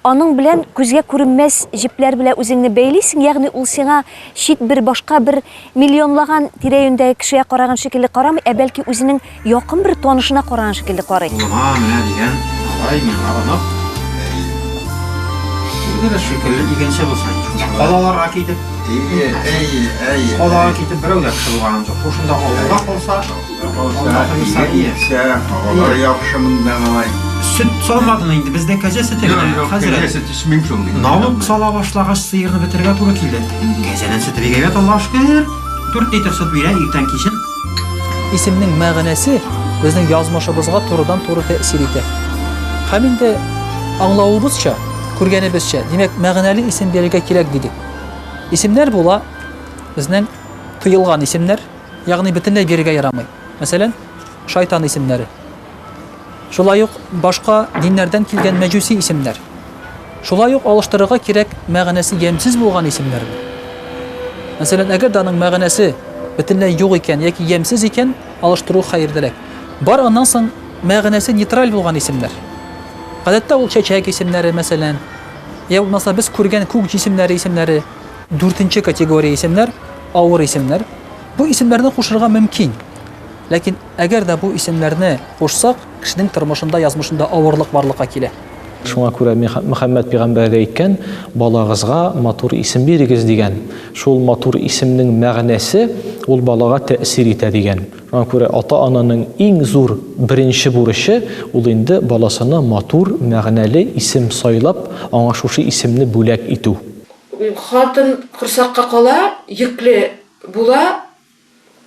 аның белән күзгә күренмәс җепләр белән үзеңне бәйлисең, ягъни ул сиңа чит бер башка бер миллионлаган тирә-юньдәге кешегә караган шикелле карамый, ә бәлки үзенең якын бер танышына караган шикелле карый. Улыма менә дигән малай, миңа онык. Үзегез шикелле игенче булса, калаларга китеп, Әйе, әйе, әйе. Калага китеп берәү дә кеше булганым юк. Шушында авылда калса, Килсә, һавалары яхшы монда, малай. Сөт салмадың инде, бездә кәҗә сөте генә. Юк, Хәзрәт. кәҗә сөт эчмим шул мин. Налог сала башлагач, сыерны бетерергә туры килде. Кәҗәнең сөте бик әйбәт, Аллага шөкер. 4 литр сөт бирә иртән кичен. Исемнең мәгънәсе безнең язмышыбызга турыдан-туры тәэсир итә. Һәм инде аңлавыбызча, күргәнебезчә, димәк, мәгънәле исем бирергә кирәк дидек. Исемнәр була безнең тыелган исемнәр, Ягъни бөтенләй бирергә ярамый. Мәсәлән, шайтан исемнәре. Шулай ук башка диннәрдән килгән мәҗүси исемнәр. Шулай ук алыштырырга кирәк мәгънәсе ямьсез булган исемнәрне. Мәсәлән, әгәр дә аның мәгънәсе бөтенләй юк икән яки ямьсез икән, алыштыру хәерлерәк. Бар аннан соң мәгънәсе нейтраль булган исемнәр. Гадәттә ул чәчәк исемнәре, мәсәлән, я булмаса без күргән күк җисемнәре исемнәре. Дүртенче категория исемнәр, авыр исемнәр. Бу исемнәрне кушырга мөмкин. Ләкин әгәр дә бу исемнәрне кушсак, кешенең тормышында, язмышында авырлык барлыкка килә. Шуңа күрә Мөхәммәд пәйгамбәр дә әйткән, балагызга матур исем бирегез дигән. Шул матур исемнең мәгънәсе ул балага тәэсир итә дигән. Шуңа күрә ата-ананың иң зур беренче бурычы ул инде баласына матур, мәгънәле исем сайлап, аңа шушы исемне бүләк итү. Хатын корсакка кала, йөкле була,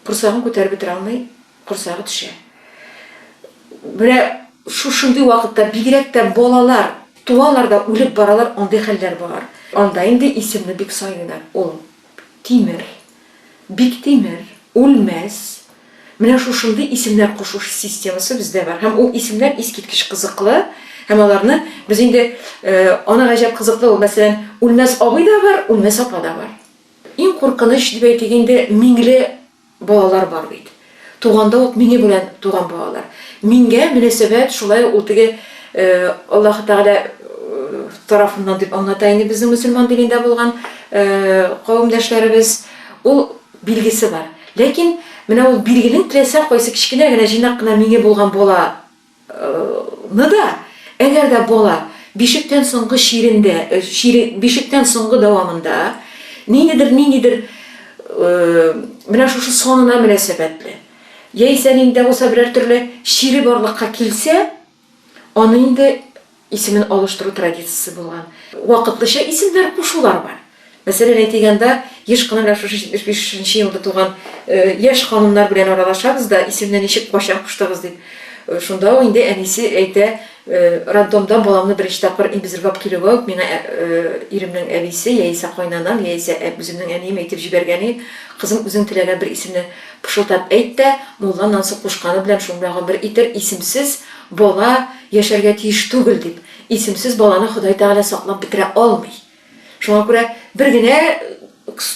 корсагын күтәреп бетерә алмый, корсагы төшә. Менә шушындый вакытта бигрәк тә балалар туалар да үлеп баралар, андый хәлләр бар. Анда инде исемне бик сайлыйлар. Ул Тимер, Биктимер, Үлмәс, Менә шушындый исемнәр кушу системасы бездә бар. Һәм ул исемнәр искиткеч кызыклы. Һәм аларны без инде аны гаҗәп кызыклы ул, мәсәлән, Үлмәс абый да бар, Үлмәс апа да бар. Иң куркыныч дип әйтик инде, миңле балалар бар бит. Туганда ук миңе белән туган балалар. Миңгә мөнәсәбәт шулай ук ул теге Аллаһы Тәгалә тарафыннан дип аңлата инде безнең мөселман динендә булган кавемдәшләребез. Ул билгесе бар. Ләкин менә ул билгенең теләсә кайсы кечкенә генә, җыйнак кына миңе булган бала ны да, әгәр дә бала бишектән соңгы чирендә, чире, бишектән соңгы дәвамында ниндидер, ниндидер менә шушы санына мөнәсәбәтле, яисә нинди дә булса берәр төрле чире барлыкка килсә, Аны инде исемен алыштыру традициясе булган. Вакытлыча исемнәр кушулар бар. Мәсәлән, әйтик, анда еш кына менә шушы 75 нче елда туган яшь ханымнар белән аралашабыз да, исемне ничек, кайчан куштыгыз дип. Шунда ук инде әнисе әйтә, Роддомда баламны беренче тапкыр имезергә алып килүгә үк миңа иремнең әбисе, яисә кайнанам, яисә үземнең әнием әйтеп җибәргән иде, Кызым, үзең теләгән бер исемне пышылдап әйт тә, мулла аннан соң кушканы белән шуның белән гомер итер, исемсез бала яшәргә тиеш түгел, дип. Исемсез баланы Ходай Тәгалә саклап бетерә алмый. Шуңа күрә бер генә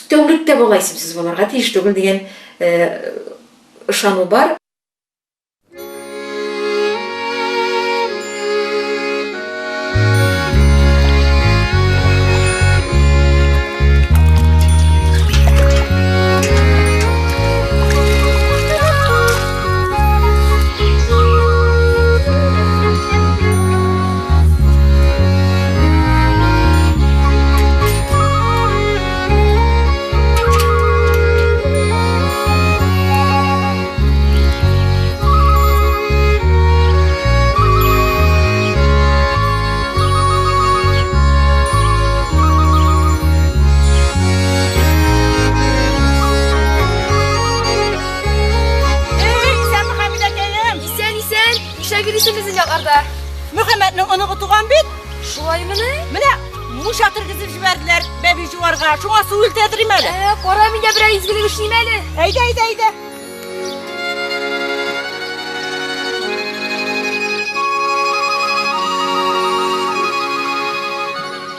тәүлек тә бала исемсез булырга тиеш түгел дигән ышану бар. Исән, исән! Нишләп йөрисең безнең якларда? Мөхәммәтнең оныгы туган бит. Шулаймыни? Менә мунча тергезеп җибәрделәр бәби җуарга. Шуңа су илтәдерим әле. Ә, кара, мин дә берәр изгелек эшлим әле. Әйдә, әйдә, әйдә.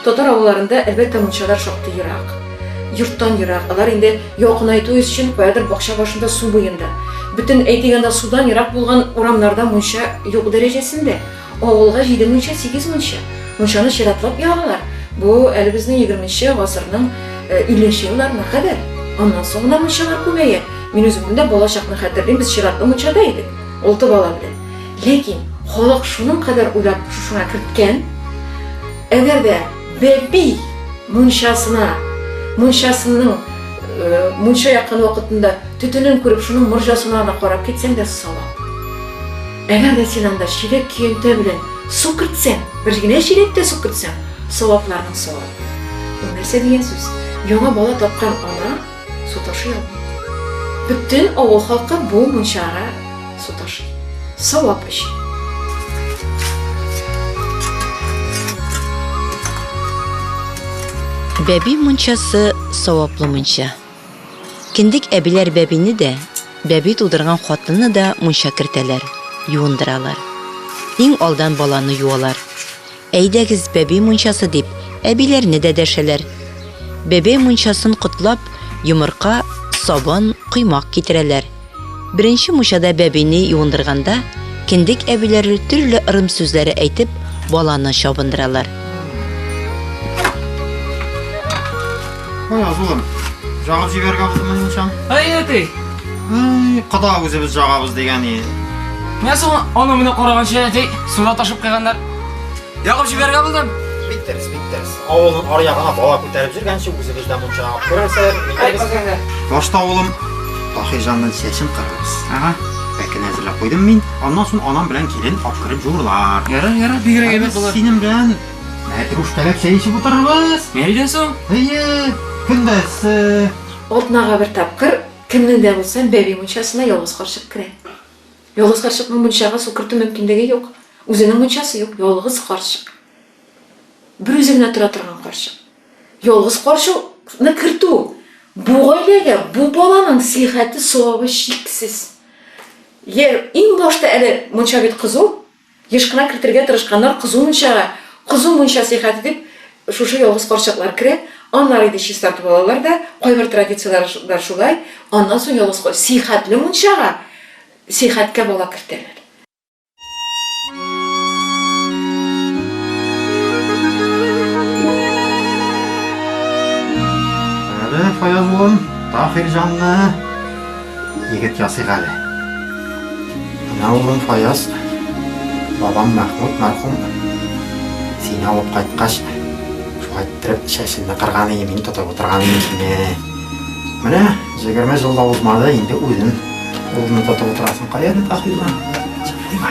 Татар авылларында, әлбәттә, мунчалар шактый ерак. Йорттан ерак. Алар инде якынайту өчен каядыр бакча башында, су буенда. Бөтен, әйтик анда, судан ерак булган урамнарда мунча юк дәрәҗәсендә. Авылга җиде мунча, сигез мунча. Мунчаны чиратлап ягалар. Бу әле безнең егерменче гасырның илленче елларына кадәр. Аннан соң гына мунчалар күбәя. Мин үземнең дә бала чакны хәтерлим, без чиратлы мунчада идек, алты бала белән. Ләкин халык шуның кадәр уйлап шушыңа керткән, әгәр дә бәби мунчасына, мунчасының мунча яккан вакытында төтенен күреп, шуның морҗасына гына карап китсәң дә савап. Әгәр дә син анда чиләк-көянтә белән су кертсәң, бер генә чиләк тә су кертсәң, савапларның савабы. Ул нәрсә дигән сүз? Яңа бала тапкан ана су ташый алмый. Бөтен авыл халкы бу мунчага су ташый. Савап өчен. Бәби мунчасы, саваплы мунча. Кендек әбиләр бәбине дә, бәби тудырган хатынны да мунча кертәләр, юындыралар. Иң алдан баланы юалар. Әйдәгез, бәби мунчасы дип, әбиләрне дә дәшәләр. Бәбәй мунчасын котлап, йомырка, сабын, коймак китерәләр. Беренче мунчада бәбине юындырганда, кендек әбиләре төрле ырым сүзләре әйтеп, баланы чабындыралар. Ой, улым, жагып җибәргә булдымы мунчаны? Әй, әти. Ай, кода үзебез жагабыз дигән иде. Менә соң аны моны караганчы, әти, суда ташып куйганнар. Ягып җибәргә булдым. Бик дөрес, бик дөрес. Авылның аръягына бала күтәреп йөргәнче, үзебез дә мунча ягып күрерсез. Башта улым Таһирҗанның чәчен кырырбыз. Ага. Бәкене әзерләп куйдым мин. Аннан соң анам белән килен алып кереп жуырлар. Ярар, ярар, бигрәк әйбәт булыр. Синең белән мәтрүшкәләп чәй эчеп утырырбыз. Нидән соң? Әйе, көндез. Атнага бер тапкыр кемнең дә булса бәби мунчасына ялгыз карчык керә. Ялгыз карчыкның мунчага су кертү мөмкинлеге юк. Үзенең мунчасы юк, ялгыз карчык. Берүзе генә тора торган карчык. Ялгыз карчыкны кертү бу гаиләгә, бу баланың сихәте, савабы чиксез. Йә, иң башта әле мунча бит кызу, еш кына кертергә тырышканнар кызу мунчага. Кызу мунча сихәте дип шушы ялгыз карчыклар керә. Аннары инде чистартып алалар да, кайбер традицияләр шулай. Аннан соң ялгыз сихәтле мунчага сихәткә бала кертәләр. Әле, Фаяз улым, Таһирҗанны егет ясыйк әле. Менә улым Фаяз, бабам Мәхмүт мәрхүм сине алып кайткач, шулай иттереп чәчеңне кырган иде, мин тотып утырган идем сине. Менә 20 ел да узмады, инде үзен кулыңны тотып утырасың. Кая әле Таһирҗан? Чыкмыймы?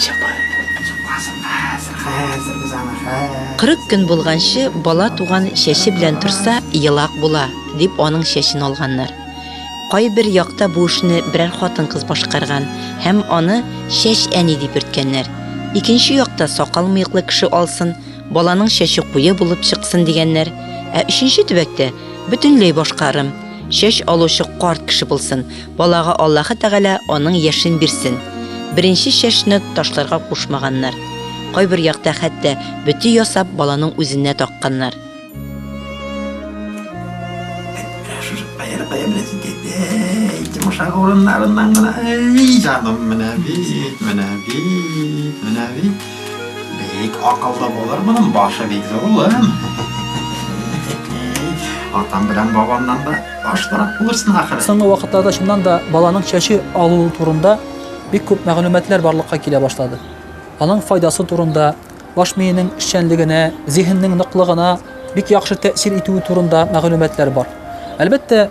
Чыкмый. Чыкмасын хәзер, хәзер без аны, хәзер. 40 көн булганчы бала туган чәче белән торса, елак була, дип аның чәчен алганнар. Кайбер якта бу эшне берәр хатын-кыз башкарган һәм аны чәч әни дип йөрткәннәр. Икенче якта сакал-мыеклы кеше алсын, баланың чәче куе булып чыксын дигәннәр. Ә өченче төбәктә бөтенләй башка ырым, чәч алучы карт кеше булсын, балага Аллаһы Тәгалә аның яшен бирсен. Беренче чәчне ташларга кушмаганнар. Кайбер якта хәтта бөти ясап баланың үзенә такканнар. Кая белән син йомшак урыннарыннан гына. Эй, җаным, менә бит, менә бит, менә бит. Бик акыллы булыр моның башы бик зур улым. Атам белән бабамнан да баштарак булырсың ахыры. Соңгы вакытларда чыннан да баланың чәче алу турында бик күп мәгълүматлар барлыкка килә башлады. Аның файдасы турында, баш миенең эшчәнлегенә, зиһеннең ныклыгына бик яхшы тәэсир итүе турында мәгълүматлар бар. Әлбәттә,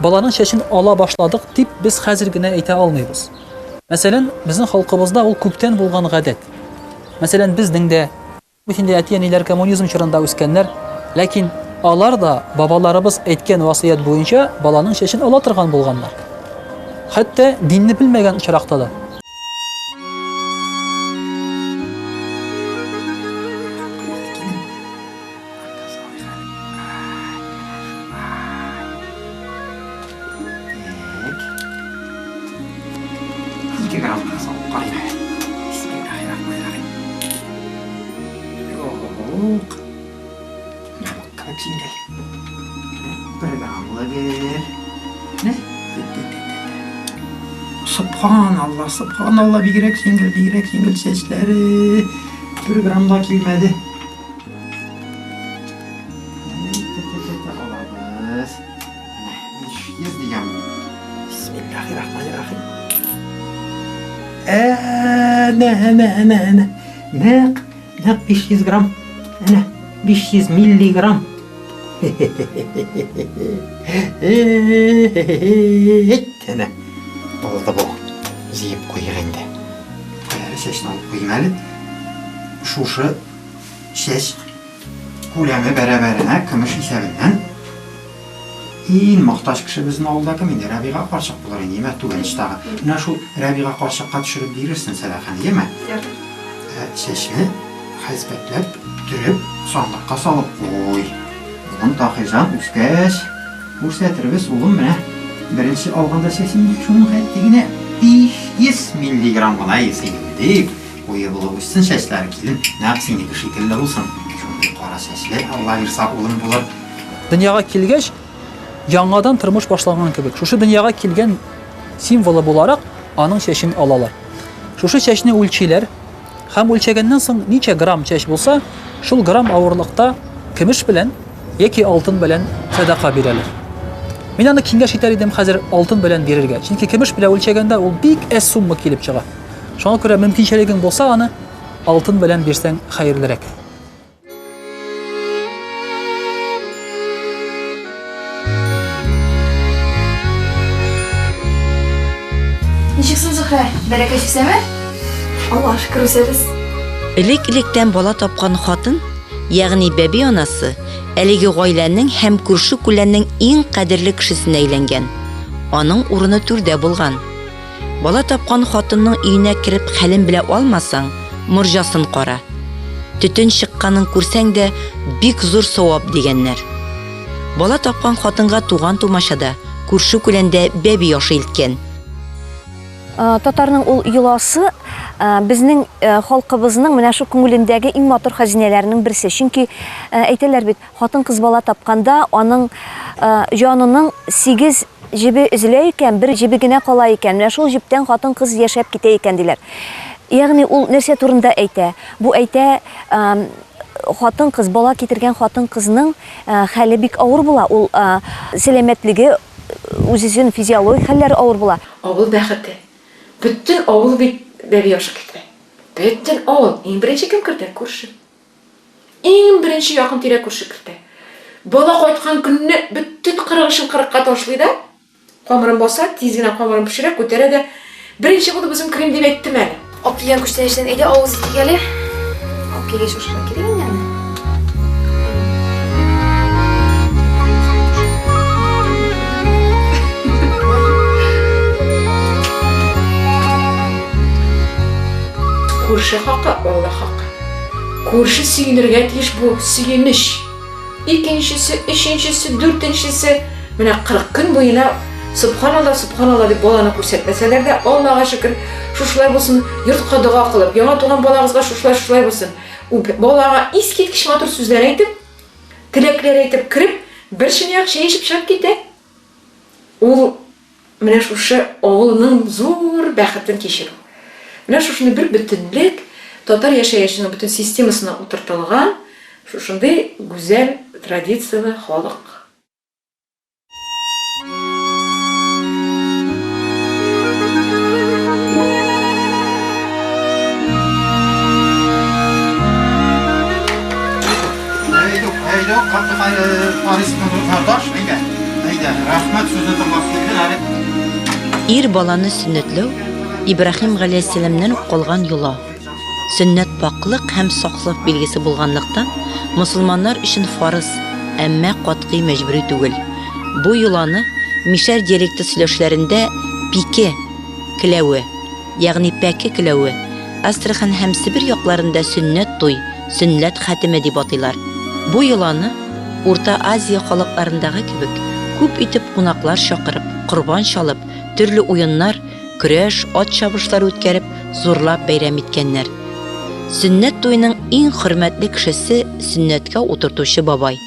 баланың чәчен ала башладык дип без хәзер генә әйтә алмыйбыз. Мәсәлән, безнең халкыбызда ул күптән булган гадәт. Мәсәлән, безнең дә бит инде әти-әниләр коммунизм чорында үскәннәр, ләкин алар да бабаларыбыз әйткән васыять буенча баланың чәчен ала торган булганнар. Хәтта динне белмәгән очракта да. Субханалла, субханалла, бигрәк җиңел, бигрәк җиңел чәчләре. Бер грамм да килмәде. Алабыз. 500 дигән бу. Бисмиллахиррахманиррахим. Әнә, әнә, әнә, әнә. Нәкъ, нәкъ 500 грамм. Әнә, 500 миллиграмм. Әнә, булды бу. Җыеп куйыйк инде. Кая, чәчне алып куйыйм әле. Шушы чәч күләме бәрабәренә көмеш исәбеннән иң мохтаҗ кеше безнең авылда кем инде? Рәбига карчык булыр инде, яме, түбән очтагы. Менә шул Рәбига карчыкка төшереп бирерсең сәдаканы, яме? Ә чәчне хәзбәтләп, төреп, сандыкка салып куй. Улым Таһирҗан үскәч, күрсәтербез, улым, менә беренче алганда чәчең шуның хәтле генә 500 миллиграмм гына синең, дип, Куе булып үссен чәчләре, килен, нәкъ синеке шикелле булсын. Шундый кара чәчле, Алла бирса, улым булыр. Дөньяга килгәч, яңадан тормыш башланган кебек. Шушы дөньяга килгән символы буларак, аның чәчен алалар. Шушы чәчне үлчиләр һәм үлчәгәннән соң ничә грамм чәч булса, шул грамм авырлыкта көмеш белән яки алтын белән сәдака бирәләр. Мин аны киңәш итәр идем хәзер алтын белән бирергә. Чөнки көмеш белән үлчәгәндә ул бик әз сумма килеп чыга. Шуңа күрә мөмкинчелегең булса, аны алтын белән бирсәң хәерлерәк. Ничек соң, Зөһрә? Бәрәкәч үсәме? Аллаһ шөкер үсәбез. Элек-электән бала тапкан хатын, ягъни бәби анасы, әлеге гаиләнең һәм күрше-күләннең иң кадерле кешесенә әйләнгән. Аның урыны түрдә булган. Бала тапкан хатынның өенә кереп хәлен белә алмасаң, морҗасын кара. Төтен чыкканын күрсәң дә, бик зур савап дигәннәр. Бала тапкан хатынга туган-тумача да, күрше-күлән дә бәби ашы илткән. Татарның ул йоласы безнең халкыбызның менә шул күңелендәге иң матур хәзинәләренең берсе. Чөнки әйтәләр бит, Хатын-кыз бала тапканда аның җанының сигез җебе өзелә икән, бер җебе генә кала икән. Менә шул җептән хатын-кыз яшәп китә икән, диләр. Ягъни ул нәрсә турында әйтә? Бу әйтә, хатын-кыз, бала китергән хатын-кызның хәле бик авыр була. Ул сәламәтлеге үзе өчен физиологик хәлләре авыр була. Авыл бәхете. Бөтен авыл бит бәби ашы кертә. Бөтен авыл. Иң беренче кем кертә? Күрше. Иң беренче якын-тирә күрше кертә. Бала кайткан көнне бөтен 40 эшен кырыкка ташлый да, камырын баса, тиз генә камырын пешерә, күтәрә дә, беренче булып үзем керим дип әйттем әле. Алып килгән күчтәнәчтән әйдә авыз итик әле. Алып килгәч ашарга кирәк инде аны. Күрше хакы, Алла хакы. Күрше сөенергә тиеш бу сөенеч. Икенчесе, өченчесе, дүртенчесе. Менә 40 көн буена Субханалла, субханалла дип баланы күрсәтмәсәләр дә, Аллага шөкер, шушылай булсын, йортка дога кылып, яңа туган балагызга шушылай шушылай булсын. Балага искиткеч матур сүзләр әйтеп, теләкләр әйтеп кереп, бер чынаяк чәй эчеп чыгып китә. Ул менә шушы авылның зур бәхетен кичерү. Менә шушындый бер бөтенлек, татар яшәешенең бөтен системасына утыртылган шушындый гүзәл традицияле халык. Әйдә, Харис кардаш, әйдә. Әйдә, рәхмәт сүзне тыңлап килдең әле. Ир баланы сөннәтләү Ибраһим галәйһиссәламнән үк калган йола. Сөннәт пакьлык һәм сафлык билгесе булганлыктан, мосылманнар өчен фарыз, әмма катгый мәҗбүри түгел. Бу йоланы мишәр диалекты сөйләшләрендә пике келәве, ягъни пәке келәве, Астрахань һәм Себер якларында сөннәт туй, сөннәт хәтеме дип атыйлар. Бу йоланы, Урта Азия халыкларындагы кебек, күп итеп кунаклар чакырып, корбан чалып, төрле уеннар, көрәш, ат чабышлары үткәреп, зурлап бәйрәм иткәннәр. Сөннәт туеның иң хөрмәтле кешесе сөннәткә утыртучы бабай.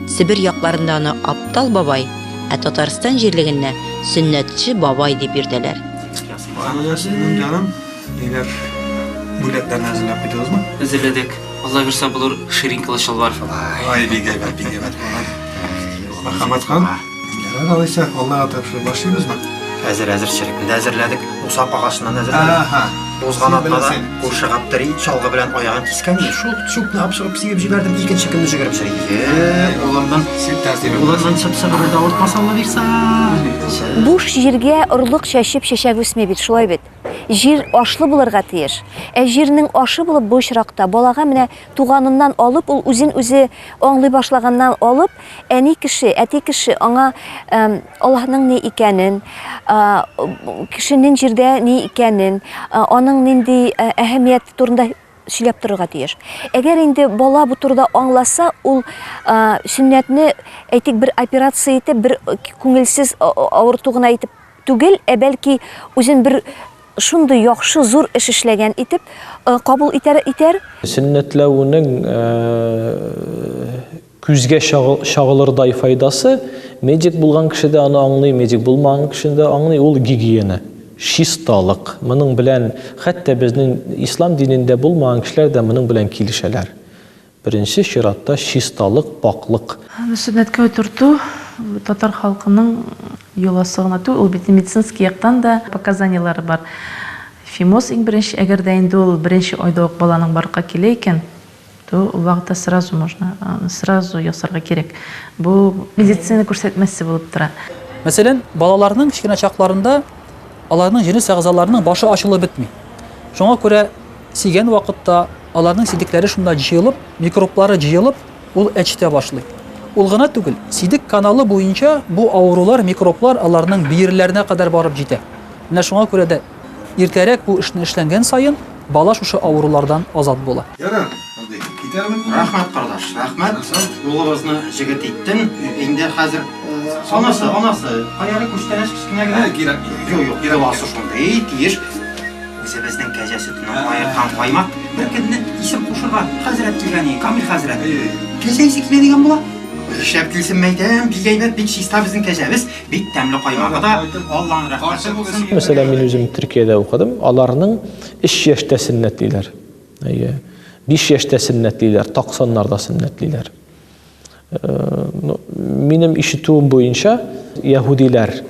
Себер якларында аны Аптал бабай, ә Татарстан җирлегендә Сөннәтче бабай дип йөртәләр. Җаным, ниләр бүләкләрне әзерләп куйдыгызмы? Әзерләдек. Алла бирсә булыр ширинкалы чалбар. Ай, бик әйбәт, бик әйбәт булган. Мөхәммәт хан, ярар алайса, Аллага тапшырып башлыйбызмы? Әзер, әзер, черекне дә әзерләдек. Усак агачыннан әзерләдек. Аһа. Узган Син атнада беләсең. күрше Гаптери чалгы белән аягын кискән иде. Шул чүпне алып чыгып сибеп җибәрдем. Икенче көнне җөгереп йөри. Е, Улымның, Син тәртибе улымның чыпчыгы бер дә авыртмаса Алла бирса. Буш җиргә орлык чәчеп чәчәк үсми бит, шулай бит? Җир ашлы булырга тиеш. Ә җирнең ашы булып бу очракта балага менә туганыннан алып, ул үзен үзе аңлый башлаганнан алып, әни кеше, әти кеше аңа Аллаһның ни икәнен, кешенең җирдә ни икәнен, аның нинди әһәмияте турында сөйләп торырга тиеш. Әгәр инде бала бу турыда аңласа, ул сөннәтне, әйтик, бер операция итеп, бер күңелсез авырту гына итеп түгел, ә бәлки үзен бер шундый яхшы зур эш эшләгән итеп кабул итәр итәр. Сөннәтләүнең күзгә чагылырдай файдасы, медик булган кеше дә аны аңлый, медик булмаган кеше дә аңлый, ул гигиена, чисталык. Моның белән хәтта безнең ислам динендә булмаган кешеләр дә моның белән килешәләр. Беренче чиратта чисталык, пакьлык. Сөннәткә утырту татар халкының йоласы гына түгел, ул бит медицинский яктан да показаниеләре бар. Фимоз иң беренче, әгәр дә инде ул беренче айда ук баланың барлыкка килә икән, то ул вакытта сразу можно, аны сразу ясарга кирәк. Бу медицина күрсәтмәсе булып тора. Мәсәлән, балаларның кечкенә чакларында аларның җенес әгъзаларының башы ачылып бетми. Шуңа күрә Сигән вакытта аларның сидекләре шунда җыелып, микроблары җыелып, ул әчетә башлый. Ул гына түгел, сидек каналы буенча бу авырулар, микроблар аларның бөерләренә кадәр барып җитә. Менә шуңа күрә дә иртәрәк бу эшне эшләнгән саен, бала шушы авырулардан азат була. Ярар, абый, китәрмен. Рәхмәт, кордаш, рәхмәт. Улыбызны җегет иттең. Инде хәзер анасы, анасы, кая әле күчтәнәч кечкенә генә? Кирәкми. Юк, юк, йоласы шундый, тиеш. Үзебезнең кәҗә сөтеннән аерткан каймак. Бер көнне исем кушырга хәзрәт килгән иде, Камил хәзрәт. Кәҗә исе килә дигән була. Нишләп килсен, мәйтәм, бик әйбәт, бик чиста безнең кәҗәбез, бик тәмле каймагы да, Алланың рәхмәте булсын. Мәсәлән, мин үзем Төркиядә укыдым, аларның өч яшьтә сөннәтлиләр. Әйе. Биш яшьтә сөннәтлиләр, таксаннарда сөннәтлиләр. Ну, минем ишетүем буенча, яһүдиләр,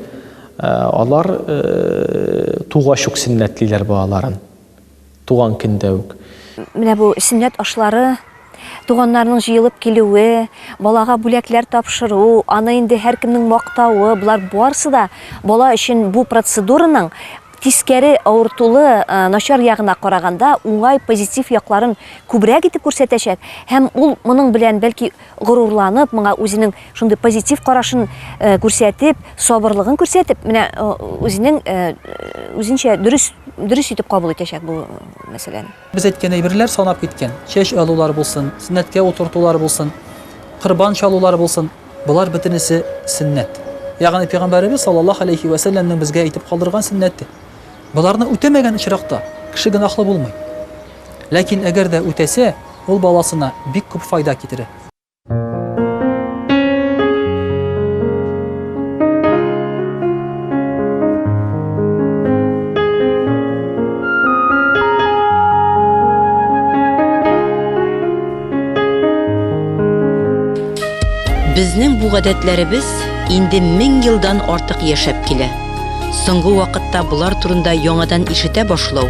алар тугач ук сөннәтлиләр балаларын. Туган көндә үк. Менә бу сөннәт ашлары, туганнарның җыелып килүе, балага бүләкләр тапшыру, аны инде һәркемнең мактавы, болар барысы да бала өчен бу процедураның. тискәре, авыртулы, начар ягына караганда уңай, позитив якларын күбрәк итеп күрсәтәчәк һәм ул моның белән бәлки горурланып, моңа үзенең шундый позитив карашын күрсәтеп, сабырлыгын күрсәтеп, менә үзенең үзенчә дөрес дөрес итеп кабул итәчәк бу мәсьәләне. Без әйткән әйберләр санап киткән, чәч алулар булсын, сөннәткә утыртулар булсын, корбан чалулар булсын, Болар бөтенесе сөннәт. Ягъни пәйгамбәребез саллаллаһу алейхи вә сәлләмнең безгә әйтеп калдырган сөннәте. Боларны үтәмәгән очракта кеше гөнаһлы булмый. Ләкин әгәр дә үтәсә, ул баласына бик күп файда китерә. Безнең бу гадәтләребез инде 1000 елдан артык яшәп килә. Соңгы вакытта болар турында яңадан ишетә башлау,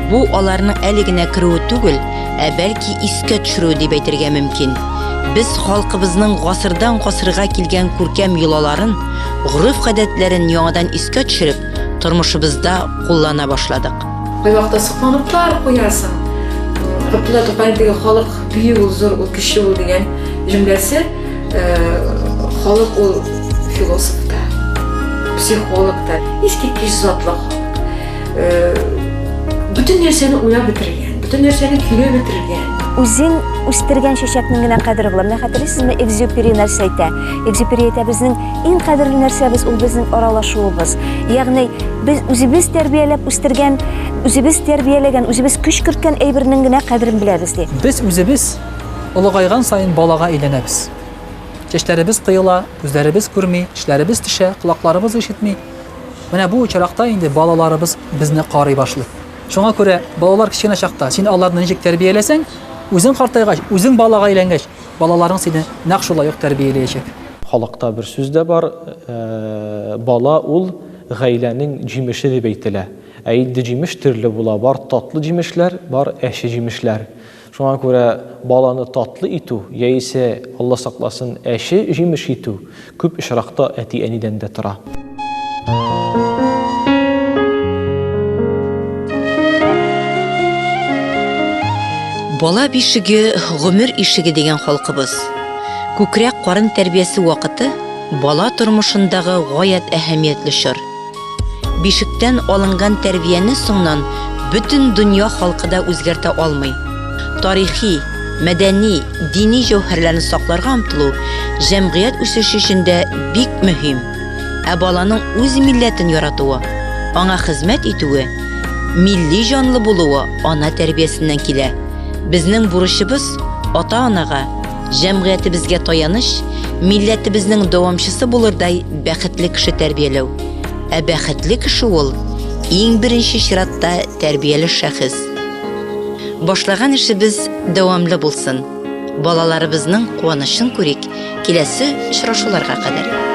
бу аларның әле генә керүе түгел, ә бәлки искә төшерүе дип әйтергә мөмкин. Без халкыбызның гасырдан гасырга килгән күркәм йолаларын, гореф-гадәтләрен яңадан искә төшереп, тормышыбызда куллана башладык. Кайвакытта сокланыплар куясың. Габдулла Тукайның теге халык бөек ул, зур ул, көчле ул дигән җөмләсе, халык ул философ та, психолог та, искиткеч затлы халык. Бөтен нәрсәне уйлап бетергән, бөтен нәрсәне көйләп бетергән. Үзең үстергән чәчәкнең генә кадере була. Менә хәтерлисезме, Экзюпери нәрсә әйтә? Экзюпери әйтә, безнең иң кадерле нәрсәбез ул безнең аралашуыбыз. Ягъни без үзебез тәрбияләп үстергән, үзебез тәрбияләгән, үзебез көч керткән әйбернең генә кадерен беләбез ди. Без үзебез олыгайган саен балага әйләнәбез. Чәчләребез коела, күзләребез күрми, тешләребез төшә, колакларыбыз ишетми. Менә бу очракта инде балаларыбыз безне карый башлый. Шуңа күрә балалар кечкенә чакта син аларны ничек тәрбияләсәң, үзең картайгач, үзең балага әйләнгәч, Балаларың сине нәкъ шулай ук тәрбияләячәк. Халыкта бер сүз дә бар, бала ул гаиләнең җимеше дип әйтелә. Ә инде җимеш төрле була, бар татлы җимешләр, бар әче җимешләр. Шуңа күрә баланы татлы итү, яисә, Алла сакласын, әче җимеш итү күп очракта әти-әнидән дә тора. Бала бишеге, гомер ишеге дигән халкыбыз. Күкрәк карын тәрбиясе вакыты бала тормышындагы гаять әһәмиятле чор. Бишектән алынган тәрбияне соңнан бөтен дөнья халкы да үзгәртә алмый. Тарихи, мәдәни, дини җәүһәрләрне сакларга омтылу җәмгыять үсеше өчен дә бик мөһим. Ә баланың үз милләтен яратуы, аңа хезмәт итүе, милли җанлы булуы ана тәрбиясеннән килә. Безнең бурычыбыз, ата-анага, җәмгыятебезгә таяныч, милләтебезнең дәвамчысы булырдай бәхетле кеше тәрбияләү. Ә бәхетле кеше ул, иң беренче чиратта тәрбияле шәхес. Башлаган эшебез дәвамлы булсын. Балаларыбызның куанычын күрик, киләсе очрашуларга кадәр.